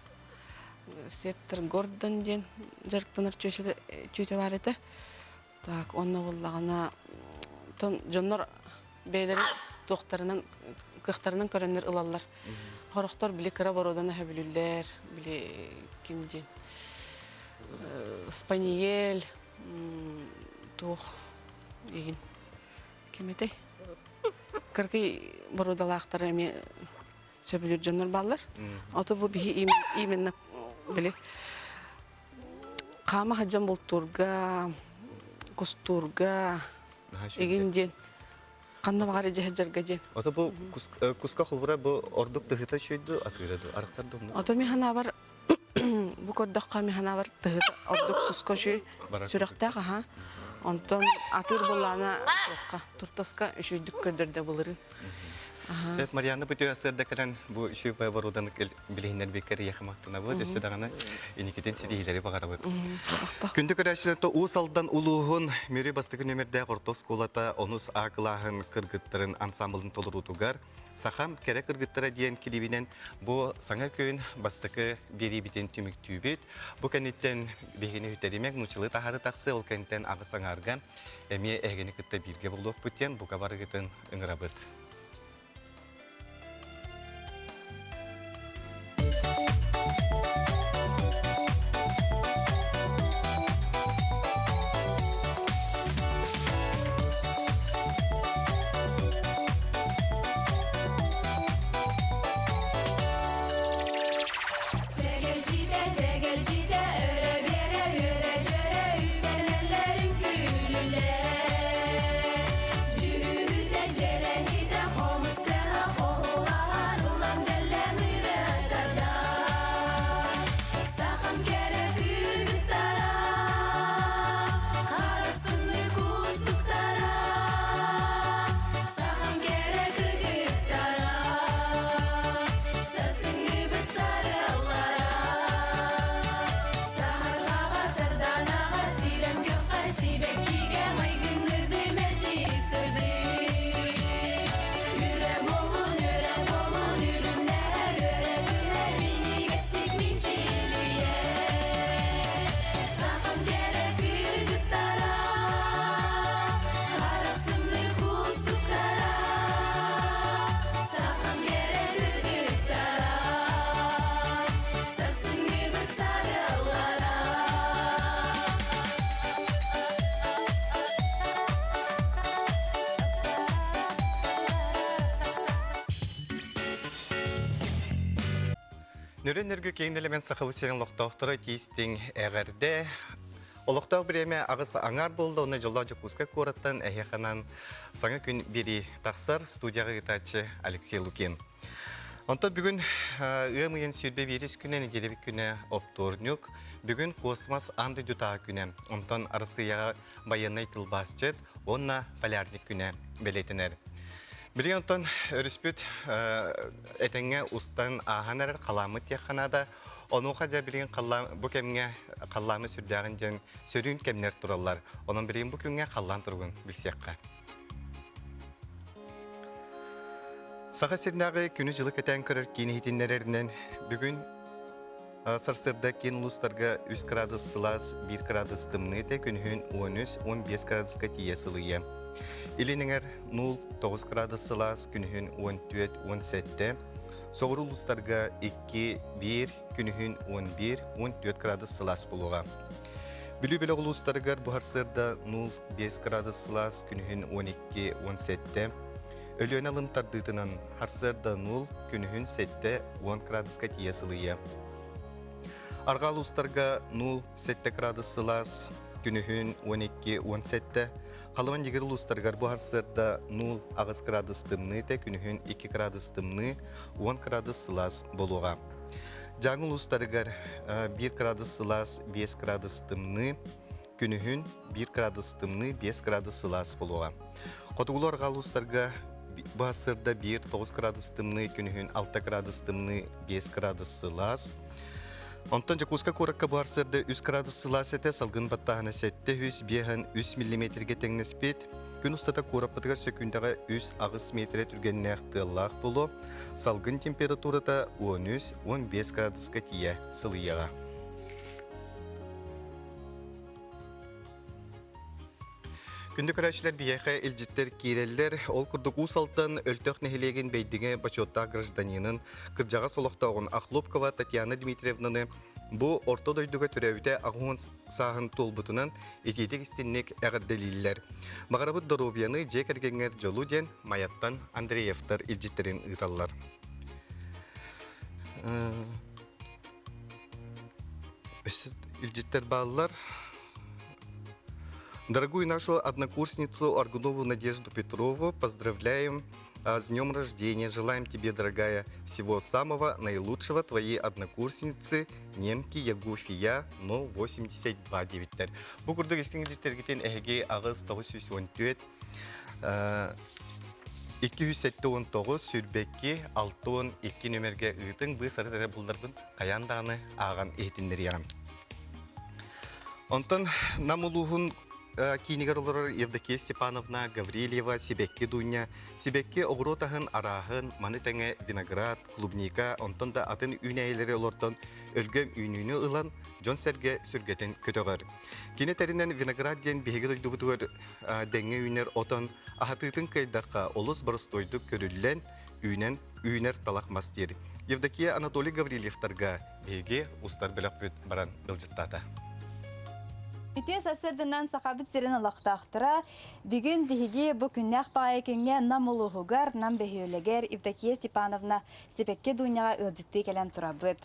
Сеттер Гордон диэн дьарыктанар чүөтэ баар этэ. Так, онно буоллаҕына дьоннор бэйэлэрин туохтарынан кыахтарынан көрөннөр ылаллар. Хорохтор били кыра боруоданы сөбүлүүллэр, били ким диэн Спаниель, туох игин ким этэй? Кыргый боруодалаахтары эмиэ сөбүлүүр дьоннор бааллар. Ото бу биһи именно били хаама сылдьан бултуурга, кустуурга игин диэн ханна баҕар дьэ сылдьарга диэн. Ото бу куска холбура бу ордук тыһыта үчүйдү атыыра ду арахсар ду. Ото ми ханаабар бу көрдөххө ми ханаабар тыһыта ордук куска үчүй сүрэхтээх аха. Онтон атыыр буллаана туохха туртаска үчүйдүк көрдөрдө былырын. Сөп, Марианна бүтүө сырда кэлэн бу үчүгэй боруодан билиһиннэрбиккэр ийэхэ махтанабыт, өссө даҕаны иникитин ситиһиилэри баҕарабыт. Күндү көрөөччүлэр Уус Алдан улууһун Мүрү бастакы нүмердээх орто оскуолата онус А кылааһын кыргыттарын ансамблын толоруутугар Сахам кэрэ кыргыттара диэн килибинэн бу саҥа күн бастакы биэриибитин түмүктүүбүт. Бу кэнниттэн биһигини үтэримэк нуучалыы таһаары тахсы, ол кэнниттэн аҕыс аҥаарга эмиэ эһигини кытта бииргэ буолуохпут диэн бука барыгытын ыҥырабыт. Сэгэлдьитэ, дьэгэлдьитэ, өрө биэрэ, үөрэ дьөрө, үктэнэллэрин күлүлэр. Дьүһүтэ, дьэрэһитэ, Нөрүн-нөргү киэҥ нэлэмэн Сахабыт сирин олохтоохторо тиистиҥ эҕэрдэ. Олохтоох бириэмэ аҕыс аҥаар буолла, онно дьоллоох Дьокуускай куораттан эһиэхэнэн саҥа күн биэрии тахсар студияҕа ыытааччы Алексей Лукин. Онтон бүгүн ыам ыйын 21 күнэ, нэдиэлэбит күнэ оптуорньук. Бүгүн космос аан дойдутааҕы күнэ. Онтон Арассыыйаҕа байыаннай тылбаасчыт уонна полярник күнэ бэлиэтэнэр. Билигин онтон өрүспүт этэҥҥэ устан ааһан эрэр халааммыт диэххэ наада. Онуоха дьэ билигин халлаан бу кэмҥэ халлааны сүрдээҕин диэн сөрүүн кэмнэр тураллар. Онон билигин бу күҥҥэ халлаан туругун билсиэххэ. Саха сиринээҕи күнү-дьылы кэтээн көрөр киин иһитиннэрэринэн бүгүн Сарсыарда киин улуустарга 3 градус сылаас, 1 градус тымныы этэ, күнүһүн 13-15 градуска тиийэ сылыйыа. Илин эҥэр 0-9 градус сылаас, күнүһүн 14-17, соҕуруу улуустарга 2-1, күнүһүн 11-14 градус сылаас буолуоҕа. Бүлүү бөлөх улуустарыгар бу сарсыарда 0-5 градус сылаас, күнүһүн 12-17, Өлүөнэ алын тардыытынан сарсыарда 0, күнүһүн 7-10 градуска тиийэ сылыйыа. Арҕаа улуустарга 0-7 градус сылаас, күнүһүн 12-17, Халыман Дьигир улуустарыгар бу сарсыарда 0-8 градус тымныы этэ, күнүһүн 2 градус тымныы, 10 градус сылаас буолуоҕа. Дьааҥы улуустарыгар 1 градус сылаас, 5 градус тымныы, Күнүһүн 1 градус тымныы, 5 градус сылаас буолуоҕа. Хотугулуу арҕаа улуустарга бу сарсыарда 1-9 градус тымныы, күнүһүн 6 градус тымныы, 5 градус сылаас. Онтон Дьокуускай куоракка бу сарсыарда 3 градус сылаас этэ, салгын баттааһына 753 миллиметргэ тэҥнэспит. Күн устата куораппытыгар сөкүүндэҕэ 3-8 метрэ түргэннээх тыаллаах буолуо. Салгын температурата 13-15 градуска тиийэ сылыйыаҕа. Күндү көрөөччүлэр биһиэхэ илдьиттэр киирэллэр. Ол курдук Уус Алтан Өлтөх нэһилиэгин Бэйдиҥэ бочуоттаах гражданинын, кырдьаҕас олохтооҕун Охлопкова Татьяна Дмитриевнаны бу орто дойдуга төрөөбүтэ аҕыс сааһын туолбутунан итиитик-истинник эҕэрдэлииллэр. Баҕарабыт доруобуйаны дьиэ кэргэҥҥэр дьолу диэн Майаттан Андреевтар илдьиттэрин ыыталлар. Илдьиттэр бааллар. Дорогую нашу однокурсницу Аргунову Надежду Петрову поздравляем с днем рождения. Желаем тебе, дорогая, всего самого наилучшего твоей однокурсницы немки Ягуфия, но 82 девиттер. Бу курдук истиҥ илдьиттэргитин эһиги аҕыс 914 279 сүүрбэкки 62 нүмергэ ыытыҥ быыс арыт эрэ булларбын хайаан даҕаны ааҕан иһитиннэриэҕим. Онтон Нам улууһун киинигэр олорор Евдокия Степановна Гаврильева сибэкки Дуня, сибэкки оҕуруот аһын арааһын, маны тэҥэ виноград, клубника, онтон да атын үүнээйилэри олордон өлгөм үүнүүнү ылан дьон-сэргэ сүргэтин көтөҕөр. Кини тэринэн виноград диэн биһиги дойдубутугар дэҥҥэ үүнэр отон аһатыытын кыайдахха олус боростуойдук көрүллэн, үүнэн үүнэр талах мас диир. Евдокия Анатолий Гаврильевтарга биһиги устар бөлөхпүт баран ыалдьыттаата. Үтүө сарсыарданан Сахабыт сирин олохтоохторо бүгүн биһиги бу күннээх баайы күҥҥэ Нам улууһугар, Нам бөһүөлэгэр Евдокия Степановна Сибэкки Дуняҕа ыалдьыттыы кэлэн турабыт.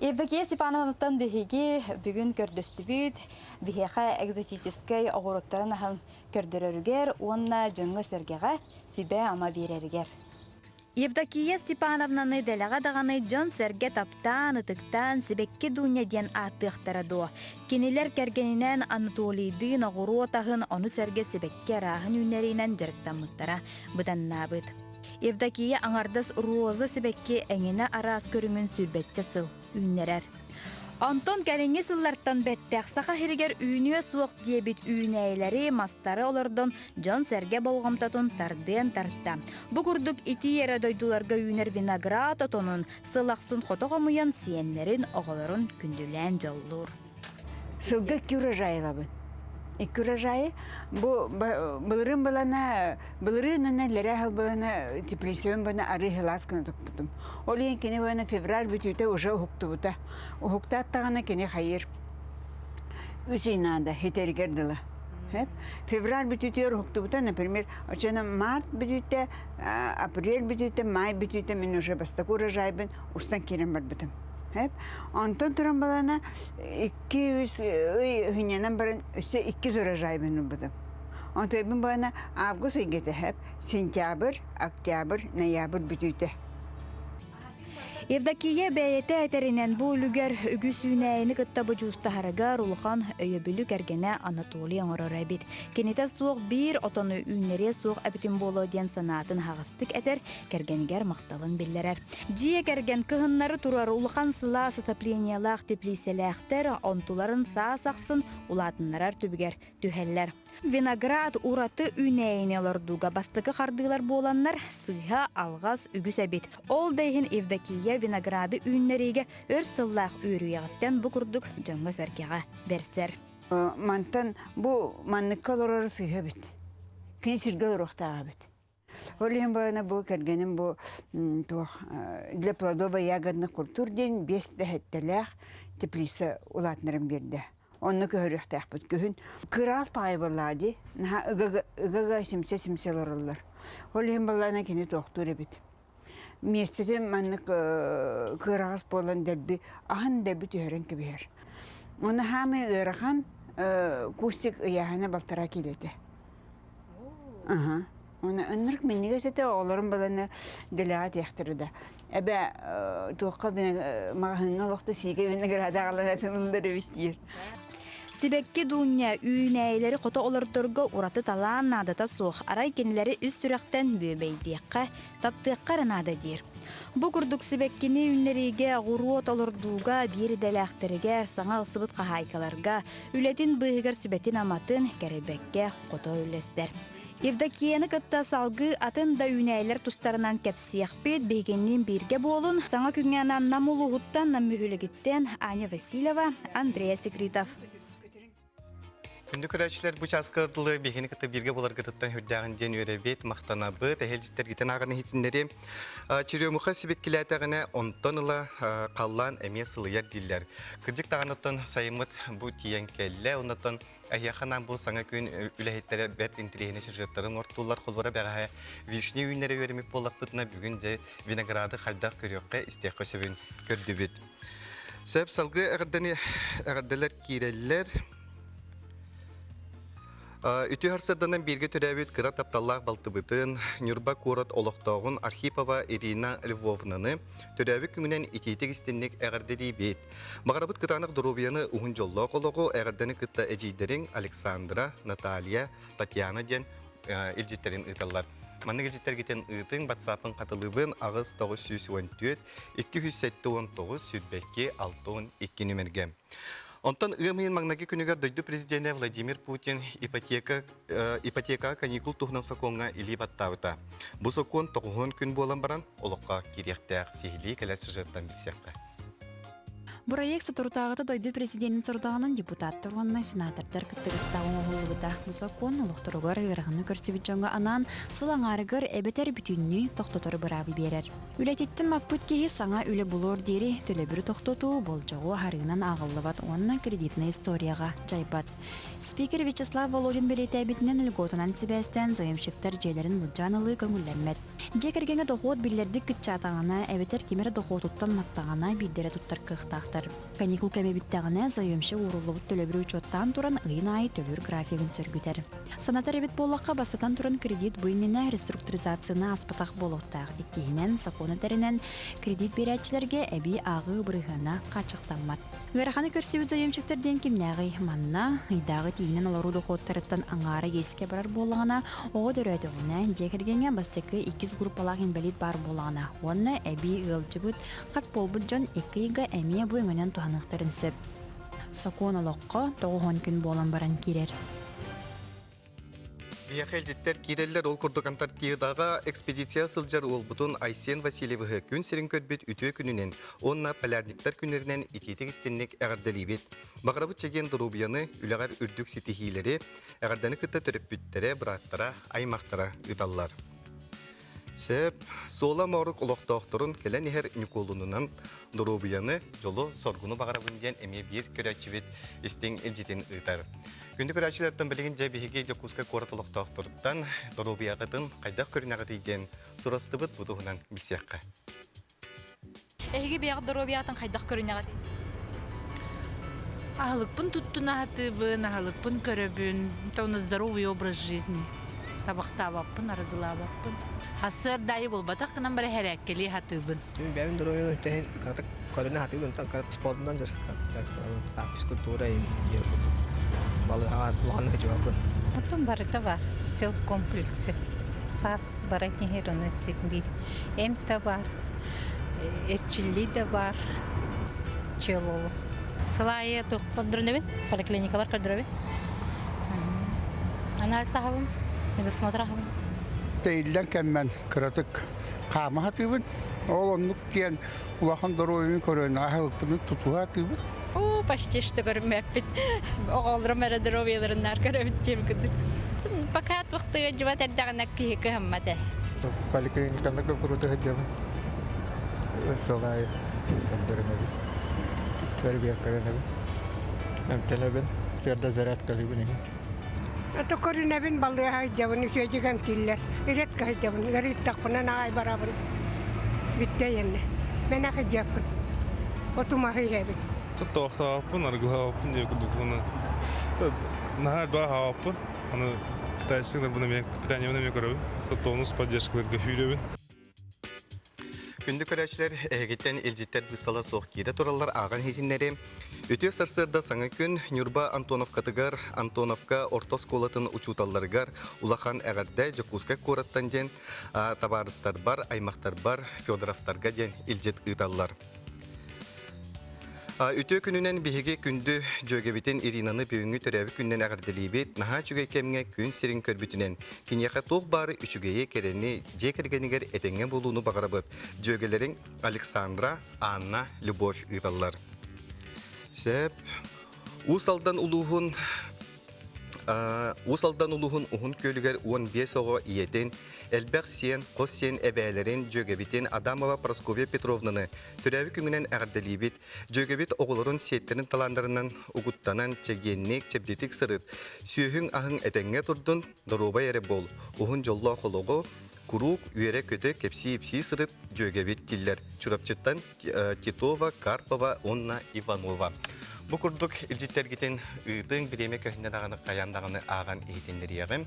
Евдокия Степановнаттан биһиги бүгүн көрдөстүбүт, биһиэхэ экзотическай оҕуруоттарын аһын көрдөрөрүгэр уонна дьоҥҥо-сэргэҕэ сүбэ-ама биэрэригэр. Евдокия Степановнаны дэлэҕэ даҕаны дьон-сэргэ таптаан, ытыктаан Сибэкки Дуня диэн ааттыахтара дуо? Кинилэр кэргэнинээн Анатолийдыын оҕуруот аһын, ону сэргэ сибэкки арааһын үүннэриинэн дьарыктаммыттара быданнаабыт. Евдокия аҥардас роза сибэкки эҥинэ араас көрүҥүн сүүрбэччэ сыл үүннэрэр. Онтон кэлиҥҥи сыллартан бэттэх Саха сиригэр үүнүө суох диэбит үүнээйилэри, мастары олордон дьон-сэргэ болҕомтотун тардыан тарта. Бу курдук итии эрэ дойдуларга үүнэр виноград отонун сыл ахсын хото хомуйан сиэннэрин, оҕолорун күндүлээн дьоллуур. Сылга икки урожайлабын. Икки урожайы бу былырыын былана былырыын ана лэрэ былана теплицабын бана арыы хылаас гына туппутум. Ол иһин кини бана февраль бүтүүтэ уже уһуктубута. Уһуктааттаҕына кини хайыр үс ый наада хитэригэр дылы. Февраль бүтүүтүгэр уһуктубута, например, оччоно март бүтүүтэ, апрель бүтүүтэ, май бүтүүтэ мин уже бастакы урожайбын устан киирэн барбытым. Хеп. Онтон туран балана 200 ый хынньанан баран өссө 2 урожайбын ылбытым. Онтон балана август ыйга тэһэп, сентябрь, октябрь, ноябрь бүтүүтэ. Евдокия бэйэтэ этэринэн бу үлүгэр үгүс үүнээйини кытта бодьуустаһарыгар улахан өйөбүлү кэргэнэ Анатолий оҥорор эбит. Кинитэ суох биир отону үүннэриэ суох эбитин буолуо диэн санаатын аһаҕастык этэр, кэргэнигэр махталын биллэрэр. Дьиэ кэргэн кыһыннары турар улахан сылаас отоплениелаах теплиисэлээхтэр онтуларын саас ахсын улаатыннарар түбүгэр түһэллэр. Виноград ураты үүнээйини олордууга бастакы хардыылар буоланнар, сыыһа, алҕас үгүс эбит. Ол да иһин Евдокия винограды үүннэриигэ өр сыллаах үөрүйэҕиттэн бу курдук дьоҥҥо-сэргэҕэ бэрсэр. Мантан бу манныкка олорор сыыһа эбит. Кини сиргэ олоруохтаах эбит. Ол иһин буолана бу кэргэним бу туох для плодово-ягодных культур диэн биэс дэһэттэлээх теплица улаатыннаран биэрдэ. Онно көһөрүөхтээхпит күһүн. Кыраас паайы буоллаҕа дии. Наһаа ыга-ыга симсэ-симсэ олороллор. Ол иһин буоллаҕына кини туохтуур эбит. Миэстэтин маннык кыараҕас буолан дэлби аһын дэлби түһэрэн кэбиһэр. Уонна хаамай ыарахан кустик ыйааһына балтараа киилэтэ. Аха. Уонна ынырык минньигэс этэ, оҕолорум баланы дэлэҕэ этиэхтэрэ да. Эбэ туохха маҕаһыыҥҥа олохто сиикэй винограда аҕалан атыллар эбит диир. Сибэкки Дуунньа үүнээйилэри хото олордорго ураты талаан наадата суох, арай кинилэри үс сүрэхтэн бүөбэйдиэххэ, таптыахха эрэ наада диир. Бу курдук сибэккини үүннэриигэ, оҕуруот олордууга биир идэлээхтэригэр, саҥа ылсыбыт хаһаайкаларга үлэтин быыһыгар сүбэтин-аматын кэрэйбэккэ хото үллэстэр. Евдокияны кытта салгыы атын да үүнээйилэр тустарынан кэпсиэхпит, биһигинниин бииргэ буолун. Саҥа күҥҥэ анаан Нам улууһуттан, Нам бөһүөлэгиттэн Аня Васильева, Андрея Секритов. Күндү көрөөччүлэр, бу чааска дылы биһигини кытта бииргэ буларгытыттан үрдээҕин диэн үөрэбит, махтанабыт, эһэлдьиттэргитин ааҕан иһитиннэри. Черемуха сибиккилээтэҕинэ, онтон ыла халлаан эмиэ сылыйар дииллэр. Кырдьык даҕаны сайыммыт бу тиийэн кэллэ, оннотон эһиэхэ анаан бу саҥа күн үлэһиттэрэ бэрт интэриэһинэй сюжеттарын ортуулар. Холобура бэҕэһээ вишня үүннэрэ үөрэммит буоллахпытына, бүгүн дьэ винограды хайдах көрүөххэ, истиэххэ сөбүн көрдүбүт. Сөп салгыы эҕэрдэни эҕэрдэлэр киирэллэр. Үтүө сарсыарданан бииргэ төрөөбүт кыра тапталлаах балтыбытын, Ньурба куорат олохтооҕун Архипова Ирина Львовнаны төрөөбүт күҥүнэн итиитик истинник эҕэрдэлиибит. Баҕарабыт кытаанах доруобуйаны, уһун дьоллоох олоҕу, эҕэрдэни кытта эдьиийдэриҥ Александра, Наталья, Татьяна диэн илдьиттэрин ыыталлар. Маннык илдьиттэргитин ыытыҥ, батсааппын хатылыыбын 8 914 279 22 62 нүмергэ. Онтон ыам ыйын маҥнайгы күнүгэр дойду президенэ Владимир Путин ипотека, ипотекаҕа каникул туһунан сокуоҥҥа илии баттаабыта. Бу сокуон тоҕуһун күн буолан баран олоххо киириэхтээх сиһилии кэлэр сюжеттан билсиэххэ. Бырайыак соторутааҕыта дойду президенин сорудаҕынан депутаттар уонна сенатордар кыттыгастаах оҥоһуллубута. Бу сокуон олохторугар ыараханы көрсүбүт дьоҥҥо анаан сыл аҥаарыгар эбэтэр бүтүннүү тохтотору быраабы биэрэр. Үлэтиттэн маппыт киһи саҥа үлэ булуор диэри төлөбүрү тохтотуу болдьоҕу аһарыынан ааҕыллыбат уонна кредитнай историяҕа дьайбат. Спикер Вячеслав Володин бэлиэтээбитинэн льготанан сибээстээн заемщиктар дьиэлэрин былдьаан ылыы көҥүллэммэт. Дьиэ кэргэҥҥэ дохуот биллэрдик кыччаатаҕына эбэтэр ким эрэ дохуотуттан маттаҕына биирдэрэ туттар кыахтаахтар. Каникул кэмэ бүттэҕинэ заемщик ууруллубут төлөбүрү учуоттаан туран ыйын аайы төлүүр графигын сөргүтэр. Санатар эбит буоллахха, бастатан туран кредит бу иннинэ реструктуризацияны ааспатах буолуохтаах. Иккиһинэн, сокуон этэринэн, кредит биэрээччилэргэ эбии ааҕыы бырыһыана хааччахтаммат. Ыараханы көрсүбүт заемщиктар диэн кимнээҕий? Манна ыйдааҕы тиийинэн олоруу дохуоттарыттан аҥаара иэскэ барар буоллаҕына, оҕо төрөөтөҕүнэ, дьиэ кэргэҥҥэ бастакы иккис группалаах инбэлиит баар буоллаҕына уонна эбии ыалдьыбыт, хат буолбут дьон икки ыйга эмиэ бу өҥөнөн туһаныахтарын сөп. Сокуон олоххо 90 күн буолан баран киирэр. Биһиэхэ илдьиттэр киирэллэр, ол курдук Антарктидаҕа экспедиция сылдьар уолбутун Айсен Васильевиһы күн сирин көрбүт үтүө күнүнэн уонна полярниктар күннэринэн итиитик-истинник эҕэрдэлиибит. Баҕарабыт чэгиэн доруобуйаны, үлэҕэр үрдүк ситиһиилэри, эҕэрдэни кытта төрөппүттэрэ, бырааттара, аймахтара ыыталлар. Сөп, Суола Моорук олохтоохторун кэлэн иһэр Ньукуолунунан доруобуйаны, дьолу, соргуну баҕарабын диэн эмиэ биир көрөөччүбүт истиҥ илдьитин ыытар. Күндү көрөөччүлэртэн билигин дьэ биһиги Дьокуускай куорат олохтоохторуттан доруобуйаҕытын хайдах көрүнэҕитий диэн сурастыбыт бу туһунан билсиэххэ. Эһиги бэйэҕит доруобуйаҕытын хайдах көрүнэҕит? Аһылыкпын туттуна сатыыбын, аһылыкпын көрөбүн. Это у нас здоровый образ жизни. Табахтаабаппын, арыгылаабаппын. Сарсыарда аайы буолбатах гынан бары хэрээккэлии сатыыбын. Мин бэйэм доруобуйабын тэһин кыратык көрүнэ сатыыбын, спордунан дьарыктанабын, физкультура балыыһаҕа улаханнык сылдьыбаппын. Оттон барыта бар, все в комплексе. Саас баран иһэр ону ситиир. Эмп да бар, эрчиллии да бар, чөл олох. Сыл аайы туох көрдөрүнэбин, поликлиникабар көрдөрөбүн. Анализ аһабын, медосмотр аһабын. Тэйиллэн кэммэн кыратык хаама сатыыбын. Ол оннук диэн улахан доруобуйаны көрөн аһылыкпытын тутуһа сатыыбыт. Оо, почти что көрүммэппит. Оҕолорум эрэ доруобуйаларыннар көрөбүт диэм курдук. Пока туохтуга дьыбат эрдэҕинэ киһи кыһаммат ээ. Поликлиниканы куруту сылдьабын. Сыл аайы көрдөрүнэбин. Бэрэбиэркэлэнэбин. Эмтэнэбин. Сыарда зарядкалыыбын иһин. Ото көрүнэбин балыыһа сылдьабын, үчүгэйдик эмтииллэр. Редко сылдьабын, ыарыйдахпына аҕай барабын. Бүттэ иэннэ. Мэн сылдьыахпын. Оту-маһы иһэбин. Тоттоохтоохпун, аргылаабаппын диye курдук уонна наһаа элбэх аһаабаппын. Аны китайскыйларбын эмиэ питаниябын эмиэ көрөбүн. Тонус поддержкаларга сүүрөбүн. Күндү көрөөччүлэр, эһигиттэн илдьиттэр быыстала суох киирэ тураллар ааҕан иһитиннэри. Үтүө сарсыарда саҥа күн Ньурба Антоновкатыгар Антоновка орто оскуолатын учууталларыгар улахан эҕэрдэ Дьокуускай куораттан диэн табаарыстарбар, аймахтарбар Федоровтарга диэн илдьит ыыталлар. Үтүө күнүнэн биһиги күндү дьүөгэбитин Иринаны бүгүҥҥү төрөөбүт күнүнэн эҕэрдэлиибит. Наһаа үчүгэй кэмҥэ күн сирин көрбүтүнэн, киниэхэ туох баар үчүгэйи, кэрэни, дьиэ кэргэнигэр этэҥҥэ буолууну баҕарабыт. Дьүөгэлэриҥ Александра, Анна, Любовь ыыталлар. Сөп. Уус Алдан улууһун Уус Алдан улууһун Уһун Күөлүгэр 15 оҕо ийэтин, элбэх сиэн, хос сиэн эбээлэрин, дьүөгэбитин Адамова Прасковья Петровнаны төрөөбүт күҥүнэн эҕэрдэлиибит. Дьүөгэбит оҕолорун сиэттэрин талааннарынан угуттанан, чэгиэнник, чэбдитик сырыт. Сүөһүҥ аһыҥ этэҥҥэ турдун, доруобай эрэ буол. Уһун дьоллоох олоҕу, куруук үөрэ-көтө кэпсии-ипсии сырыт, дьүөгэбит дииллэр Чурапчыттан Титова, Карпова уонна Иванова. Бу курдук илдьиттэргитин ыытыҥ, бириэмэ көһүннэ даҕаны хайаан даҕаны ааҕан иһитиннэриэҕим.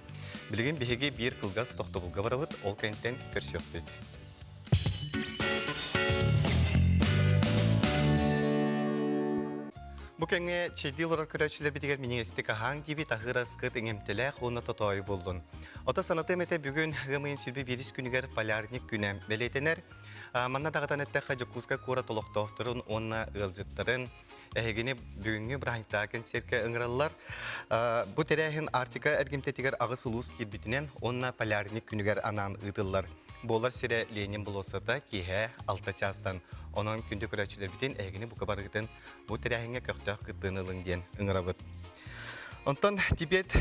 Билигин биһиги биир кылгас тохтобулга барабыт, ол кэнниттэн көрсүөхпүт. Бу кэмҥэ чэйдии олорор көрөөччүлэрбитигэр минньигэстик аһааҥ диэбит аһыыр аскыт иҥэмтэлээх уонна тотоойу буоллун. Ото санатыам этэ бүгүн ыам ыйын сүбэ биирис күнүгэр полярник күнэ бэлиэтэнэр. Манна даҕатан эттэххэ, Дьокуускай куорат олохтоохторун уонна ыалдьыттарын эһигини бүгүҥҥү бырааһынньыктааҕы кэнсиэркэ ыҥыраллар. Бу тэрээһин Арктика эргимтэтигэр аҕыс улуус киирбитинэн уонна Полярник күнүгэр анаан ыытыллар. Буолар сирэ Ленин болуоссата киэһэ 6 чаастан. Онон күндү көрөөччүлэрбитин эһигини бука барыгытын бу тэрээһиҥҥэ көхтөөх кыттыыны ылыҥ диэн ыҥырабыт. Онтон Тибет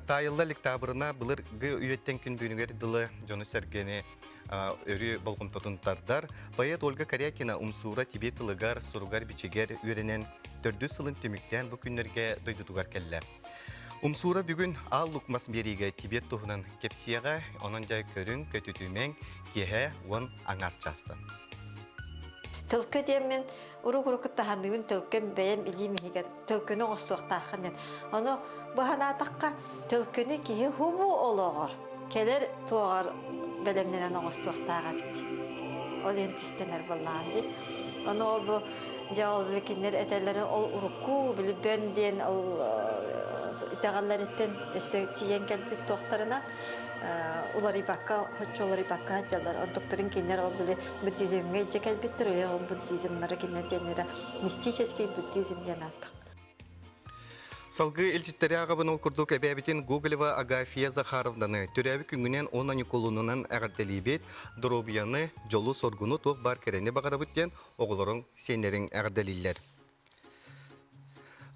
таайылла илик таабырына былыргы үйэттэн күн бүгүнүгэр дылы дьону-сэргэни өрүү болҕомтотун тардар. Поэт Ольга Корякина умсуура Тибет тылыгар, суругар-бичигэр үөрэнэн төрдүс сылын түмүктээн бу күннэргэ дойдутугар кэллэ. Умсуура бүгүн Аал Лукмас биэриигэ Тибет туһунан кэпсиэҕэ, онон дьэ көрүҥ, көтүтүмэҥ, киэһэ уон аҥаар чаастан. Төлкө диэммин урук-урукку таһаныыбын төлкөм бэйэм илиим иһигэр төлкөнү оҥостуохтааххын диэн. Ону бу санаатахха төлкөнү киһи хубу олоҕор кэлэр туоҕар бэлэмнэнэн оҥостуохтаах эбит. Ол иһин түстэнэр буоллаҕын дии. Ону ол бу дьэ ол били кинилэр этэллэрин ол урукку били бөн диэн ол итэҕэллэриттэн өссө тиийэн кэлбит туохтарына уларыйбакка хоччу уларыйбакка сылдьаллар. Онтуктарын кинилэр ол били буддизмҥа илдьэ кэлбиттэр, ол буддизмнары кинилэр диэннэрэ мистический буддизм диэн ааттах. Салгыы илдьиттэри аҕабын ол курдук эбээбитин Гоголева Агафья Захаровнаны төрөөбүт күҥҥүнэн уонна Ньукулунунан эҕэрдэлиибит, доруобуйаны, дьолу-соргуну туох баар кэрэни баҕарабыт диэн оҕолоруҥ, сиэннэриҥ эҕэрдэлииллэр.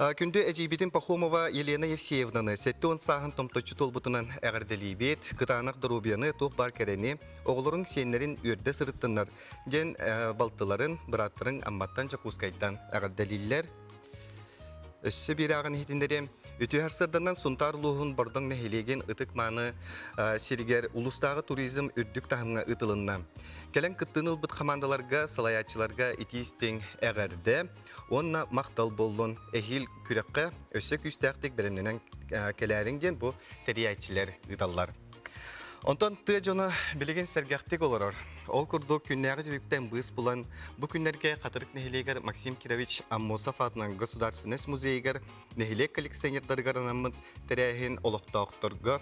Күндү эдьиийбитин Пахомова Елена Евсеевнаны 70 сааһын томточчу туолбутунан эҕэрдэлиибит, кытаанах доруобуйаны, туох баар кэрэни, оҕолоруҥ сиэннэрин үөрдэ сырыттыннар диэн балтыларын, бырааттарын Амматтан, Дьокуускайтан эҕэрдэлииллэр. Өссө биир ааҕан иһитиннэриэм. Үтүө сарсыарданан Сунтаар улууһун Бордоҥ нэһилиэгин ытык-мааны сиригэр улуустааҕы туризм үрдүк таһымҥа ыытылынна. Кэлэн кыттыыны ылбыт хамаандаларга, салайааччыларга итии-истиҥ эҕэрдэ уонна махтал буоллун. Эһиил күрэххэ өссө күүстээхтик бэлэмнэнэн кэлээриҥ диэн бу тэрийээччилэр ыыталлар. Онтон тыа дьоно билигин сэргэхтик олорор. Ол курдук күннээҕи түбүктэн быыс булан, бу күннэргэ Хатырык нэһилиэгэр Максим Кирович Аммосов аатынан Государственность музейыгар нэһилиэк коллекционердарыгар анаммыт тэрээһин олохтоохторго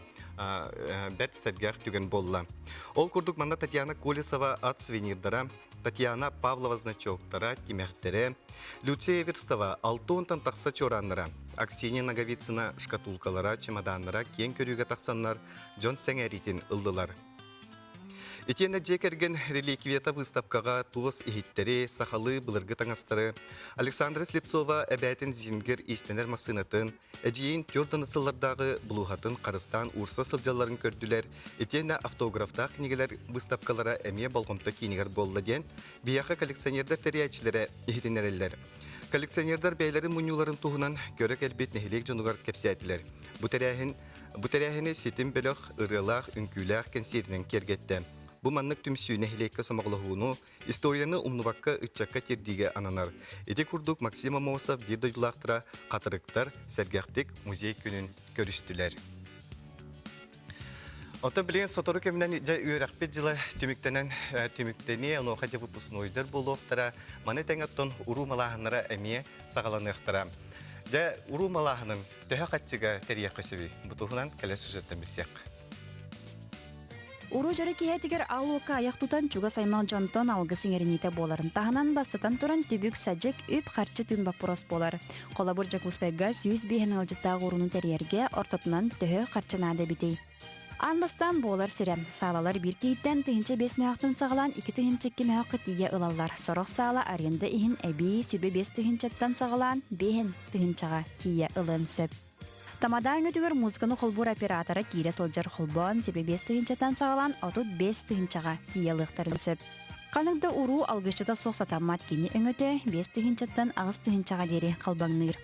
бэрт сэргэх түгэн буолла. Ол курдук манна Татьяна Колесова ат сувенирдара, Татьяна Павлова значоктара, тимэхтэрэ, Люция Эверстова 60 тахса чуорааннара, Аксинья Ноговицына шкатулкалара, чемоданнара киэҥ көрүүгэ тахсаннар дьон сэҥээриитин ыллылар. Итиэннэ дьиэ кэргэн реликвията выставкаҕа туос иһиттэри, сахалыы былыргы таҥастары, Александра Слепцова эбээтин Зингер иистэнэр массыынатын, Эдьиийин түөрт сыллардааҕы булууһатын харыстаан уурса сылдьалларын көрдүлэр, итиэннэ автографтаах кинигэлэр быыстапкалара эмиэ болҕомто киинигэр буолла диэн биһиэхэ коллекционердар тэрийээччилэрэ иһитиннэрэллэр. Коллекционердар бэйэлэрин мунньууларын туһунан көрө кэлбит нэһилиэк дьонугар кэпсээтилэр. Бу тэрээһин бу тэрээһини ситим бөлөх ырыалаах, үҥкүүлээх кэнсиэринэн киэргэттэ. Бу маннык түмсүү нэһилиэккэ сомоҕолоһууну, Историяны умнубакка ыччакка тиэрдиигэ ананар. Ити курдук Максим Аммосов биир дойдулаахтара хатырыктар сэргэхтик музей күнүн көрүстүлэр. Оттон билигин сотору кэминэн дьэ үөрэхпит дьыла түмүктэнэн түмүктэниэ, онуоха дьэ выпускнойдар буолуохтара. Маны тэҥэ оттон уруу малааһыннара эмиэ саҕаланыахтара. Дьэ уруу малааһынын төһө хаччыга тэрийиэххэ сөбүй? Бу туһунан кэлэр сюжеттан билсиэххэ. Уруу дьоро киэһэтигэр аал уокка айах тутан чугас аймах дьонтон алгыс иҥэриниитэ буоларын таһынан бастатан туран түбүк-садьык, үп-харчы тыын боппуруос буолар. Холобур, Дьокуускайга 105 ыалдьыттаах ууруну тэрийэргэ ортотунан төһө харчы наада эбитий? Аан бастаан буолар сирэ. Саалалар биир киһиттэн 1005 мөһөхтөн саҕалаан 2002 мөһөххө тиийэ ылаллар. Сорох саала аренда иһин эбии сүбэ биэс тыһыынчаттан саҕалаан биэһин тыһыынчаҕа тиийэ ылыан сөп. Тамадаа өҥөтүгэр музыканы холбуур оператора киирэ сылдьар холбоон себе 5 тыһыынчаттан саҕалаан 35 тыһыынчаҕа тиийэ ылыахтарын сөп. Ханнык да уруу алгысчыта суох сатаммат кини өҥөтө 5 тыһыынчаттан 8 тыһыынчаҕа диэри халбаҥныыр.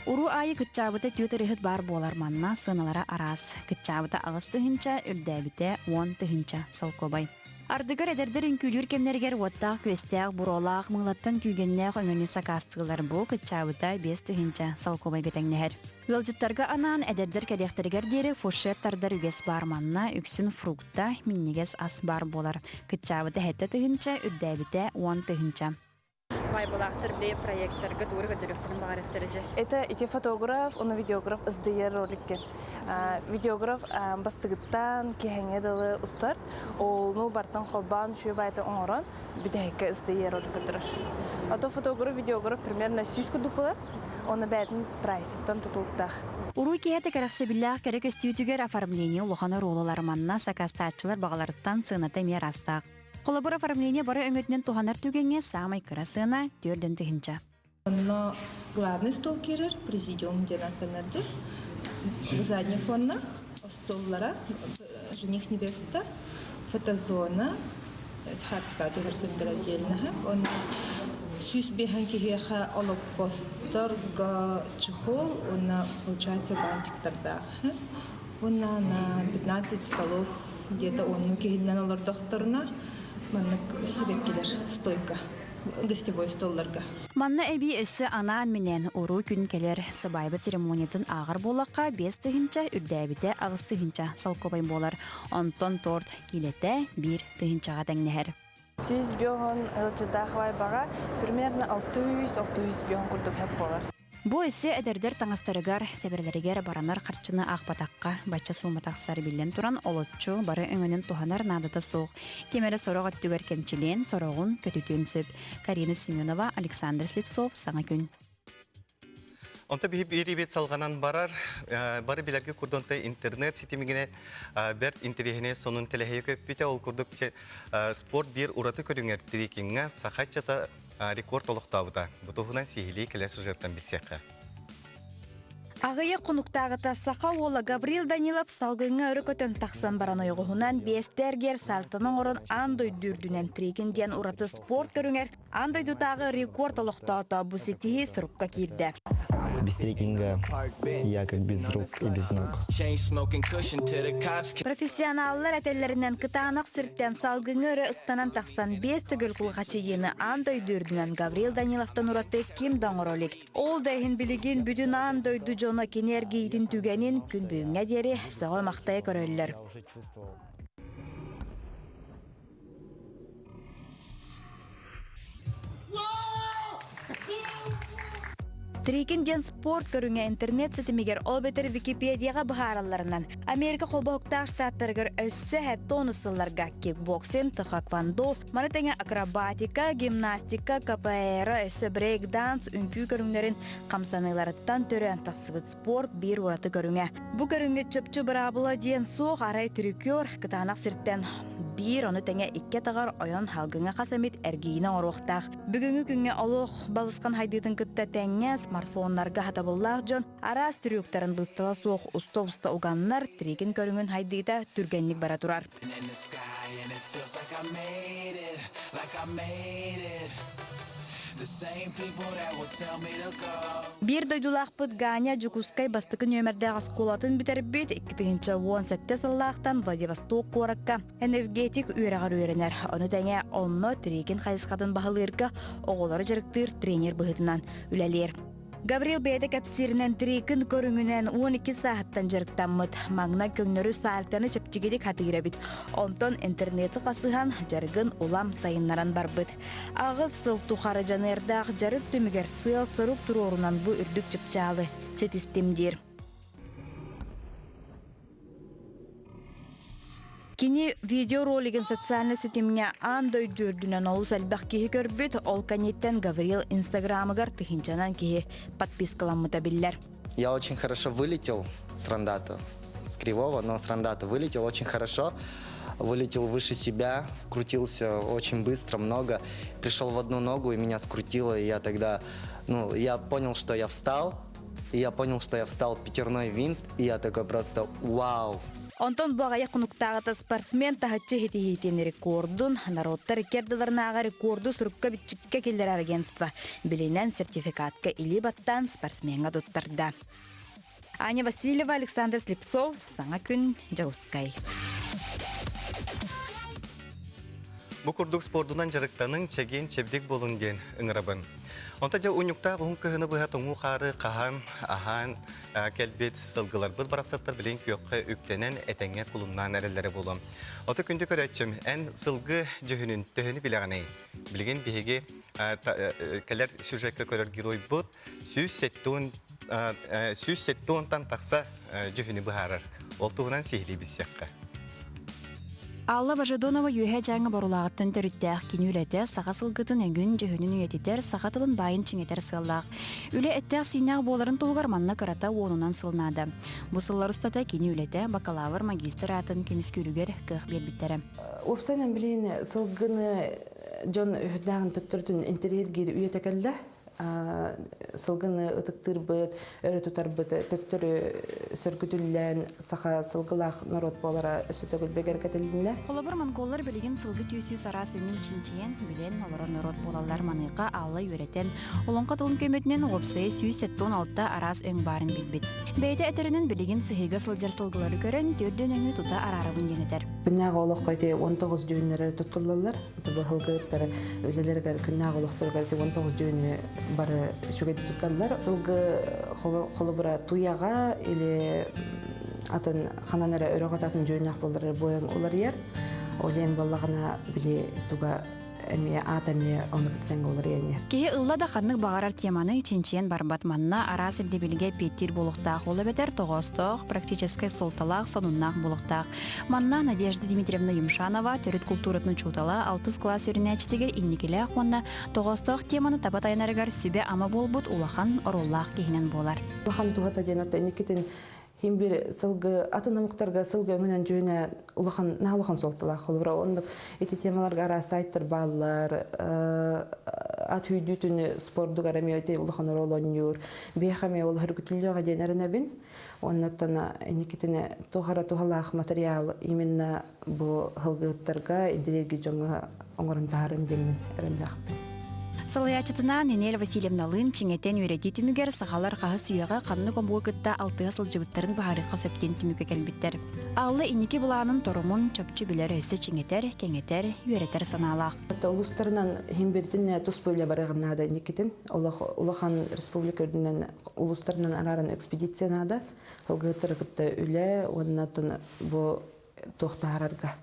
Уруу аайы кыччаабыта түөрт ырыһыт баар буолар манна сыаналара араас. Кыччаабыта 8 тыһыынча, үрдээбитэ 10 тыһыынча солкуобай. Ардыгар эдэрдэр үҥкүүлүүр кэмнэригэр уоттаах-күөстээх, буруолаах, мыылаттан күүгэннээх өҥөнү сакаастыыллар. Бу кыччаабыта 5 тыһыынча солкуобайга тэҥнэһэр. Ыалдьыттарга анаан эдэрдэр кэлиэхтэригэр диэри фуршет тардар үгэс баар манна үксүн фрукта, минньигэс ас баар буолар. Кыччаабыта 7 тыһыынча, үрдээбитэ 10 тыһыынча. Майбалаахтар бэйэ проекттарга тугу көрдөрүөхтэрин баҕарыахтара дьэ. Это ити фотограф, уну видеограф СДР роликтен. Видеограф бастыгыттан киһэҥэ дылы устар. Ону бартан холбоон үчүгэй баайта оҥорон бүтэһиккэ СДР ролик көрдөрөр. А то фотограф, видеограф примерно сүүс курдук буолар. Оны бэйэтин прайсыттан тутулуктаах. Уруй киһи кэрэхсэбиллээх кэрэ көстүүтүгэр оформление улахан оруолу ылар манна сакаастааччылар баҕаларыттан сыаната эмиэ араастаах. Холобур, оформление бары өҥөтүнэн туһанар түгэҥҥэ саамай кыра сыана 4 тыһыынча. Онно главный стол киирэр, президиум диэн аттанар дьэ. Задний фонна остуоллара, жених невеста, фотозона, хаартыскаҕа түһэр сирдэр отдельно. Онно 105 киһиэхэ олоппосторго чехол уонна получается бантиктардаах. Уонна на 15 столов где-то оннук иһиннэн олордохторуна маннык сибэккилэр стойка гостевой столларга. Манна эбии өссө анаан-минээн уруу күн кэлэр сыбаайба церемониятын ааҕар буоллахха 5 тыһыынча үрдээбитэ 8 тыһыынча солкуобай буолар. Онтон торт киилэтэ 1 тыһыынчаҕа тэҥнэһэр. 105 ыалдьыттаах баҕа примерно 600-605 курдук хэп буолар. Бу өссө эдэрдэр таҥастарыгар, сэбэрэлэригэр баранар харчыны аахпатахха, бачча суума тахсар биллэн туран, олоччу бары өҥөнөн туһанар наадата суох. Ким эрэ сорох өттүгэр кэмчилиэн, сороҕун көтүтүөн сөп. Карина Семенова, Александр Слепцов, Саҥа күн. Онто биһи биэрибит салҕанан барар, бары билэргэ курдунта интернет ситимигинэ бэрт интэриэһинэй сонун тэлэһийэ көппүтэ. Ол курдук спорт биир ураты көрүҥэр трекиҥҥэ саха ыччата рекорд олохтообута. Бу туһунан сиһилии кэлэр сюжеттан билсиэххэ. Аҕыйах хонуктааҕыта саха уола Гаврил Данилов салгыҥҥа өрө көтөн тахсан баран ойоҕоһунан биэстэ эргиэр саалтан оҥорон аан дойду үрдүнэн трекинг диэн ураты спорт көрүҥэр аан дойдутааҕы рекорд олохтоото. Бу ситиһии сурукка киирдэ. Без трекинга я как без рук и без ног. Профессионаллар этэллэринэн кытаанах сиртэн салгыҥҥа өрө ыстанан тахсан биэс төгүл кулхачыйыыны аан дойду үрдүнэн Гаврил Даниловтан ураты ким да оҥоро илик. Ол да иһин билигин бүтүн аан дойду дьоно кини эргийиитин түгэнин күн бүгүҥҥэ диэри сөҕө-махтайа көрөллөр. Трекинг диэн спорт көрүҥэ интернет ситимигэр ол эбэтэр Википедияҕа быһааралларынан, Америка Холбоһуктаах Штаттарыгар өссө тонус сылларга кикбоксинг, тхэквондо, маны тэҥэ акробатика, гимнастика, КПР, өссө брейк-данс үҥкүү көрүҥнэрин хамсаныыларыттан төрөөн тахсыбыт спорт биир ураты көрүҥэ. Бу көрүҥҥэ чопчу быраабыла диэн суох, арай трюкер кытаанах сиртэн биир, ону тэҥэ икки атаҕар ойон салгыҥҥа хас эмит эргийиини оҥоруохтаах. Бүгүҥҥү күҥҥэ олох балысхан хайдыытын кытта тэҥҥэ смартфоннарга хатабыллаах дьон араас трюктарын быыстала суох уста-уста уганнар, трекинг көрүҥүн хайдыыта түргэнник бара турар. Биир дойдулаахпыт Ганя Дьокуускай бастакы нүөмэрдээх оскуолатын бүтэрбит 2017 сыллаахтан Владивосток куоракка энергетик үөрэҕэр үөрэнэр. Ону тэҥэ онно трекинг хайысхатын баһылыырга оҕолору дьарыктыыр тренер быһыытынан үлэлиир. Гаврил бэйэтэ кэпсииринэн трекинг көрүҥүнэн 12 сааһыттан дьарыктаммыт. Маҥнай көҥнөрү саальтаны чэпчэкитик хатыыр эбит. Онтон интернети хасыһан дьарыгын улам сайыннаран барбыт. Аҕыс сыл тухары дьаныардаах дьарык түмүгэр сыал-сорук туруорунан бу үрдүк чыпчаалы ситистим диир. Кини видеоролигын социальнай ситимҥэ аан дойду үрдүнэн олус элбэх киһи көрбүт, ол кэнниттэн Гаврил Инстаграмыгар тыһыынчанан киһи подпискаламмыта биллэр. Я очень хорошо вылетел с рандата, с кривого, но с рандата вылетел очень хорошо. Вылетел выше себя, крутился очень быстро, много. Пришел в одну ногу, и меня скрутило, и я тогда, ну, я понял, что я встал, и я понял, что я встал пятерной винт, и я такой просто вау. Онтон бу аҕыйах хонуктааҕыта спортсмен таһыччы иһитиһиитин рекордун народтар икки ардыларынааҕы рекорду сурукка-бичиккэ киллэрэр агентство билинэн сертификатка илии баттаан спортсмеҥҥа туттарда. Аня Васильева, Александр Слепцов, Саҥа күн, Дьокуускай. Бу курдук спордунан дьарыктаныҥ, чэгиэн, чэбдик буолуҥ диэн ыҥырабын. Онто дьэ унньуктаах уһун кыһыны быһа тоҥуу хаары хаһан, аһаан кэлбит сылгыларбыт барахсаттар билин күөххэ үктэнэн этэҥҥэ кулуннаан эрэллэрэ буолуо. Ото күндү көрөөччүм, эн сылгы дьүһүнүн төһөнү билэҕиний? Билигин биһиги кэлэр сюжекка көрөр геройбут 170-тан тахса дьүһүнү быһаарар. Ол туһунан сиһилии билсиэххэ. Алла Божедонова Үөһээ Дьааҥы Борулааҕыттан төрүттээх кини үлэтэ саха сылгытын өҥүн, дьүһүнүн үйэтитэр, саха тылын баайын чиҥэтэр сыаллаах. Үлэ эттээх-сииннээх буоларын туһугар манна кырата уонунан сыл наада. Бу сыллар устата кини үлэтэ бакалавр, магистр аатын көмүскүүрүгэр кыах биэрбиттэрэ. Уопсайынан билигин сылгыны дьон үһүннээҕин төттөрүтүн интэриэһиргиир үйэтэ кэллэ. Сылгыны ытыктыырбыт, өрө тутарбыт төттөрү сөргүтүллэн саха сылгылаах норуот буолара өссө төгүл бигэргэтилиннэ. Холобур, монголлар билигин сылгы түөсүү араас өҥүн чинчийэн, билэн олорор норуот буолаллар. Маныаха Алла үөрэтэн, олоҥхо тылын көмөтүнэн уопсайа 176 араас өҥ баарын билбит. Бэйэтэ этэринэн билигин сыһыыга сылдьар сылгылары көрөн, төрдүн өҥү тута араарабын диэн этэр. Күннээҕи олоххо ити 19 дьүһүннэрэ туттуллаллар. Быһылгыттар үлэлэригэр күннээҕи олохторугар ити 19 дьүһүнү бары үчүгэйдик тутталлар. Сылгы холобура туйаҕа или атын ханан эрэ өрөҕөт атын дьүһүннээх буоллар буойан уларыйар. Ол иһин буоллаҕына били туга эмиэ аат эмиэ ону кытта уларыйан иһэр. Киһи ылла да ханнык баҕарар теманы чинчийэн барбат манна араас ирдэбилгэ эппиэттиир буолуохтаах ол эбэтэр тоҕоостоох, практическай суолталаах, сонуннаах буолуохтаах. Манна Надежда Дмитриевна Юмшанова төрүт култууратын учуутала алтыс кылаас үөрэнээччитигэр инникилээх уонна тоҕоостоох теманы таба тайанарыгар сүбэ-ама буолбут улахан оруоллаах киһинэн буолар. Улахан туһата диэн оттон инникитин хим бир сылгы атын омуктарга сылгы өҥүнэн дьүһүнэ улахан наһаа улахан суолталаах холобура оннук ити темаларга араас сайттар бааллар ат сүүрдүүтүн спордугар эмиэ ити улахан оруол оонньуур биһиэхэ эмиэ ол хөргүтүллүөҕэ диэн эрэнэбин Оннуттан инникитин туох эрэ туһалаах материал именно бу сылгыһыттарга, интеллигент дьоҥҥо оҥорон таһаарым диэммин эрэллээхпин. Салайааччытынаан Нинель Васильевналыын чиҥэтэн үөрэтии түмүгэр сахалар хаһыс үйэҕэ ханнык омугу кытта алтыһа сылдьыбыттарын быһаарыахха сөп диэн түмүккэ кэлбиттэр. Алла инники былаанын торумун чопчу билэр өссө чиҥэтэр, кэҥэтэр, үөрэтэр санаалаах. Улуустарынан иһин бирдин тус бөлө барыгын наада инникитин. Улахан республика үрдүнэн улуустарынан арааран экспедиция наада. Ылгыттары кытта үлэ уонна бу туох таһаарарга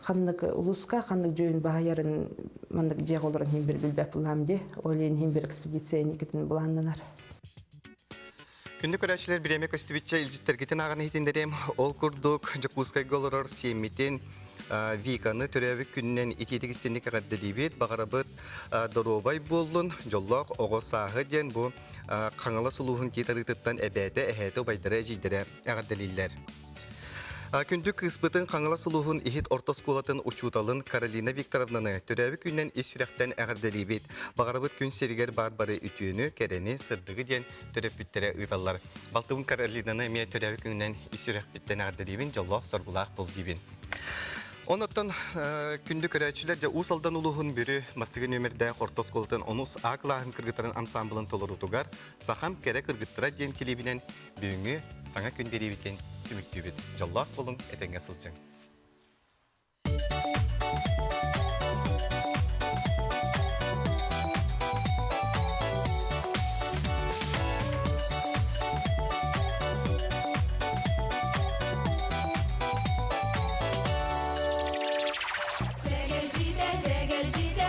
ханнык улууска ханнык дьүөн баһыйарын маннык дьиэҕэ олорон иһин бир билбэт булаам дии. Ол иһин бир экспедиция инникитин былааннанар. Күндү көрөөччүлэр бириэмэ көстүбүччэ илдьиттэргитин ааҕан иһитиннэриэм. Ол курдук Дьокуускайга олорор сиэммитин Виканы төрөөбүт күнүнэн итиитик истинник эҕэрдэлиибит. Баҕарабыт доруобай буоллун, дьоллоох оҕо сааһы диэн бу Хаҥалас улууһун тиит арыытыттан эбээтэ, эһээтэ, убайдара, эдьиийдэрэ эҕэрдэлииллэр. Күндү кыыспытын Хаҥалас улууһун иһит орто оскуолатын учууталын Каролина Викторовнаны төрөөбүт күнүнэн ис сүрэхтэн эҕэрдэлиибит. Баҕарабыт күн сиригэр баар бары үтүөнү, кэрэни, сырдыгы диэн төрөппүттэрэ ыыталлар. Балтыбын Каролинаны эмиэ төрөөбүт күнүнэн ис сүрэхпиттэн эҕэрдэлиибин, дьоллоох, соргулаах буол диибин. Онуттан күндү көрөөччүлэр дьэ Уус Алдан улууһун Бүрү бастакы нүөмэрдээх орто оскуолатын онус А кылааһын кыргыттарын ансаамбылын толоруутугар Сахам кэрэ кыргыттара диэн килиибинэн бүгүҥҥү саҥа күн биэриибитин түмүктүүбүт. Дьоллоох буолуҥ, этэҥҥэ сылдьыҥ. Сэгэлдьитэ, дьэгэлдьитэ,